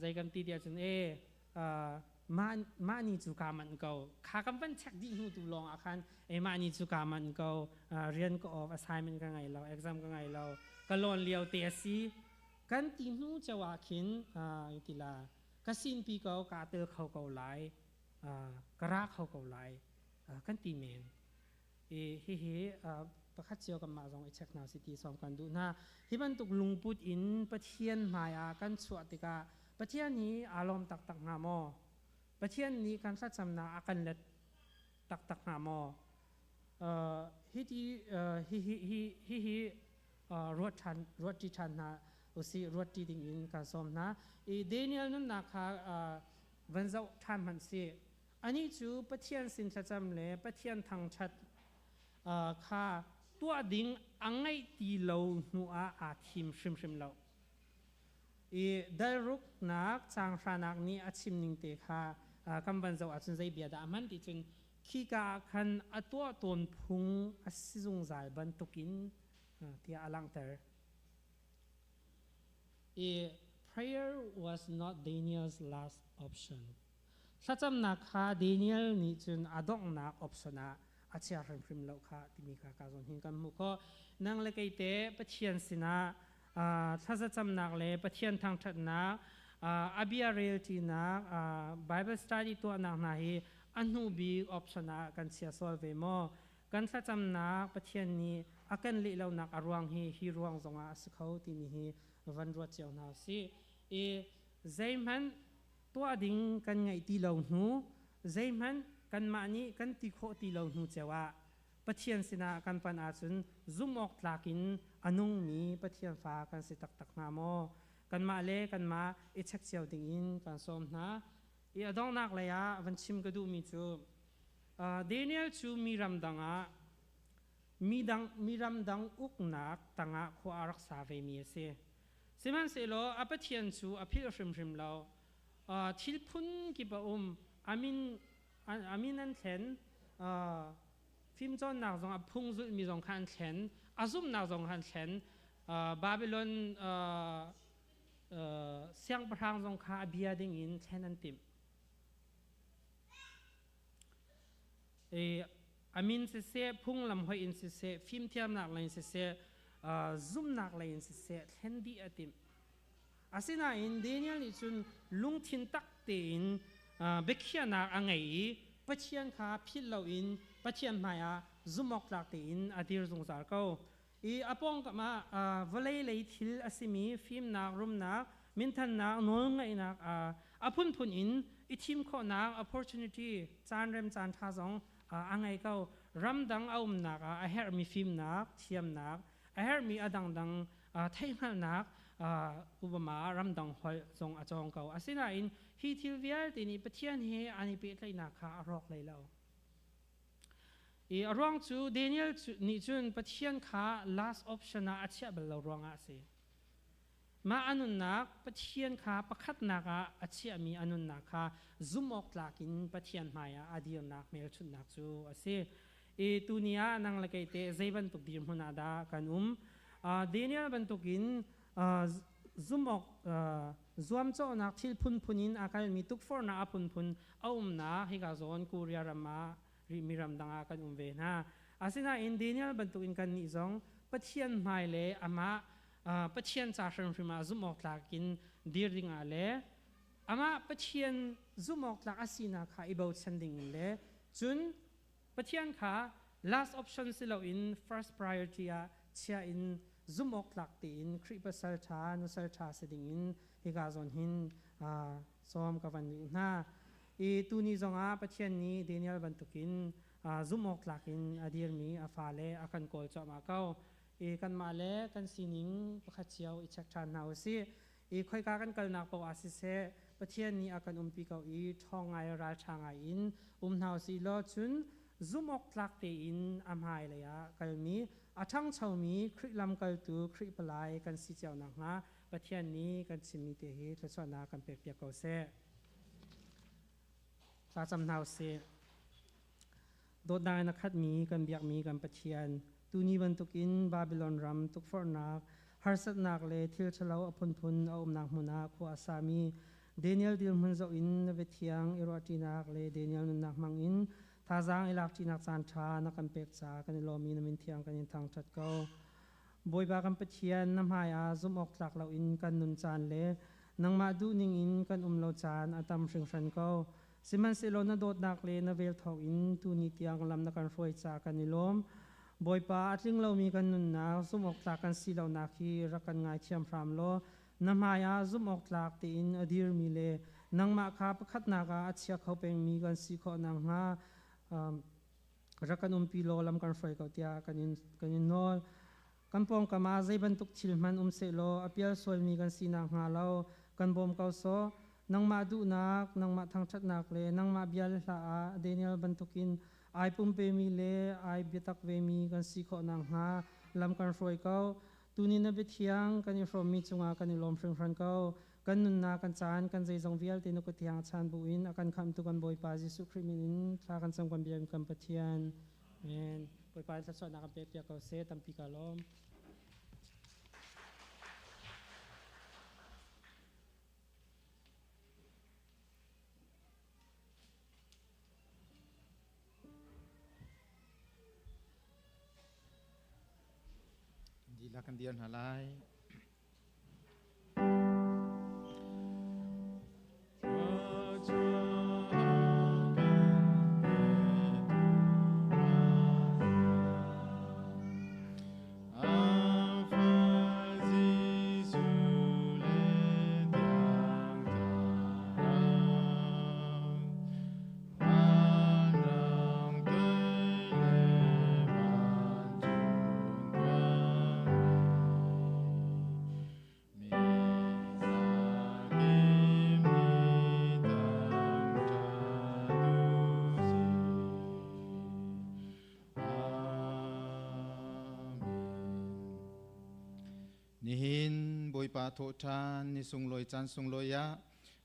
zei kan ti tiah cun, e mah mah ni cu kaa manh ko kha kan van check dih hnu tu lawng ah khan, e mah ni cu kaa manh ko, rian ka off, assignment ka ngei lo, exam ka ngei lo, ka lawn lio te a si kan ti hnu ceu ah khin, tila ka sinpi ko, kaa tel kho ko lai, ka ra kho ko lai kan ti men. I hihi pakhat cio kanmah zong i check hna si ti sawm kan duh hna. Hi bantuk lungput in Pathian hmai ah kan chuah tikah Pathian hi aa lawm taktak hnga maw? Pathian nih kan thlacamnak a kan let taktak hnga maw? Hi ti hi hi hi hi hi ruat ṭhan, ruat ṭi ṭhan hna usih, ruat ṭi ding in kan sawm hna. I Daniel nunnak kha van zoh ṭhan hmanh sih. Anih cu Pathian sin thlacam le Pathian thangṭhat kha tuah ding a ngeih ti lo hnu ah aa thim hrimhrim lo. I dalruknak caang hranak nih a chim ning te kha kan van zoh ahcun zei bia dah a hman ti cun, khika ah khan a tuah tawn phung a si zungzal bantukin tiah a langhter. I prayer was not Daniel's last option. Thlacamnak kha Daniel nih cun a donghnak option ah a chia hrimhrim lo kha timi kha ka zawn hin kan hmuh khawh. Nang le kei te Pathian sinah thlazacamnak le Pathian thangṭhatnak, a bia relṭinak, Bible study tuahnak hna hi a hnu bik option ah kan chia sual ve maw? Kan thlacamnak Pathian nih a kan leh lonak a ruang hi hi ruang zongah a si kho timi hi van ruat cio hna usih. I zeihmanh tuah ding kan ngeih ti lo hnu, zeihmanh kanmah nih kan ti khawh ti lo hnu ceu ah Pathian sinah kan panh ahcun zumh awk tlak in a nungmi Pathian fa kan si taktak hnga maw? Kanmah le kanmah i check cio ding in kan sawm hna. I a donghnak lei ah van chim ka duhmi cu, Daniel cu mi ramdang ah mi ramdang uknak tangah khua a rak sa vemi a si. Sihmanhsehlaw a Pathian cu a philh hrimhrim lo. Thil phun kip a um. A min an thlen. Fimcawnnak zong a phung zulhmi zong kha an thlen. A zumhnak zong kha an thlen. Babylon siangpahrang zong kha a bia ding in thlen an timh. A min siseh, phunglam hoih in siseh, fimthiamnak lei in siseh, zumhnak lei in siseh, thlen dih a timh. Asinain Daniel nih cun lungthin tak tein biakhiahnak a ngei i Pathian kha philh loin Pathian hmaiah zumhawktlak tein a dir zungzal ko. I a pawngkam ah vawlei lei thil a simi fimnak, rumnak, minthannak, nawlngaihnak a phunphun in i thim khawhnak opportunity, caan rem caan ṭha zong a ngei ko. Ramdang a umnak ah a herhmi fimnak, thiamnak, a herhmi a dangdang theihhngalhnak, upama ramdang holh zong a cawng ko. Asinain hi thil vialte nih Pathian he an i pehtlaihnak kha a rawk hlei lo. I a ruang cu Daniel nih cun Pathian kha last option ah a chiah bal lo ruangah a si. Mah a nunnak Pathian kha pakhatnak ah a chiahmi a nunnak kha zumh awk tlak in Pathian hmaiah a dirnak hmelchunhnak cu a si. I tuni ah nang le kei teh zei bantuk dirhmun ah dah kan um? Daniel bantukin zumh awk zuamcawhnak thil phunphun in a kalmi tukforhnak a phunphun a umnak hika zawn Korea ram ah rihmi ramdang ah kan um ve hna. Asinain Daniel bantukin kannih zong Pathian hmai le amah Pathian ca hrimhrim ah zumh awk tlak in dir dingah le amah Pathian zumh awk tlak a sinak kha i bochan ding in le cun Pathian kha last option si loin first priority ah chia in zumh awk tlak tein Khrih pasal ṭha nusal ṭha si ding in hika zawn hin sawm ka van duh hna. I tuni zongah Pathian nih Daniel bantukin zumh awk tlak in a dirmi a fale a kan kawl cuahmah ko. I kanmah le kan sining pakhat cio i check ṭhan hna usih. I khoika kan kalnak paoh ah siseh, Pathian nih a kan umpi ko i ṭhawng ngai ralṭha ngai in um hna usih law, cun zumh awk tlak tein a hmailei ah kalmi A ṭhangchomi Khrih lamkaltu Khrih palai kan si cio nakhnga Pathian nih kan chimmi te hi thluachuahnak kan pekpiak ko seh. Thlacam hna usih. Dawtnak in a khatmi kan biakmi kan Pathian, tuni bantukin Babylon ram tukforhnak, harsatnak le thil ṭhalo a phunphun a umnak hmun ah khua a sami Daniel dirhmun zoh in na biathiang i ruahṭinak le Daniel nunnak hmang in thazaang i lakṭinak caan ṭha na kan pek caah kan i lawm i na min thiang kan in thangṭhat ko. Bawipa kan Pathian, na hmai ah zumh awk tlak loin kan nun caan le nangmah duhning in kan um lo caan a tam hringhran ko. Sihmanhsehlaw na dawtnak le na vel thawngin tuni tiang lam na kan hruai caah kan i lawm. Bawipa, a tling lomi kan nunnak, zumh awk tlak kan si lonak hi rak kan ngaithiam hram law na hmai ah zumh awk tlak tein a dirmi le nangmah kha pakhatnak ah a chia kho pengmi kan si khawh nakhnga rak kan umpi law lam kan hruai ko tiah kan in nawl. Kan pawngkam ah zei bantuk thil hmanh um sehlaw a pial sualmi kan si nakhnga lo kan bawm ko sawh. Nangmah duhnak, nangmah thangṭhatnak le nangmah bia le hla ah Daniel bantukin ai pumpemi le ai biatak vemi kan si khawh nakhnga lam kan hruai ko. Tuni na biathiang kan i hrawmmi cungah kan i lawm hringhran ko. Kan nunnak, kan caan, kan zeizong vialte na kut thiang chan buin a kan khamhtu kan Bawipa Jesuh Khrih min in thla kan cam kan biak kan Pathian. Amen. Bawipa thluachuahnak kan pek piak ko seh. Tampi ka lawm. Dihlak kan dir hna lai. Nihin Bawipa thawhṭhan ni sunglawi caan sunglawi ah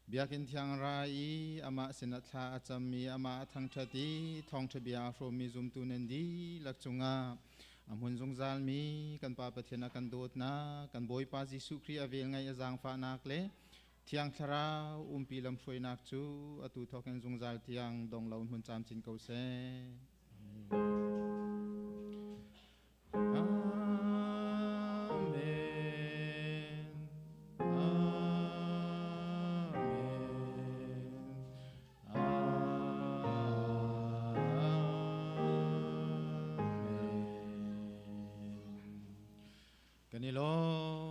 Biakinn thiang ra i amah sinah thla a cammi amah a thangṭhat i thawngṭha bia a hrawmmi zumtu nan dihlak cungah a hmun zungzalmi kan Pa Pathian a kan dawtnak, kan Bawipa Jesuh Khrih a velngeih a zaangfahnak le Thiang Thlarau umpi lamhruainak cu atu thawkin zungzal tiang dong lo hmun camcin ko seh. Kan i lawm.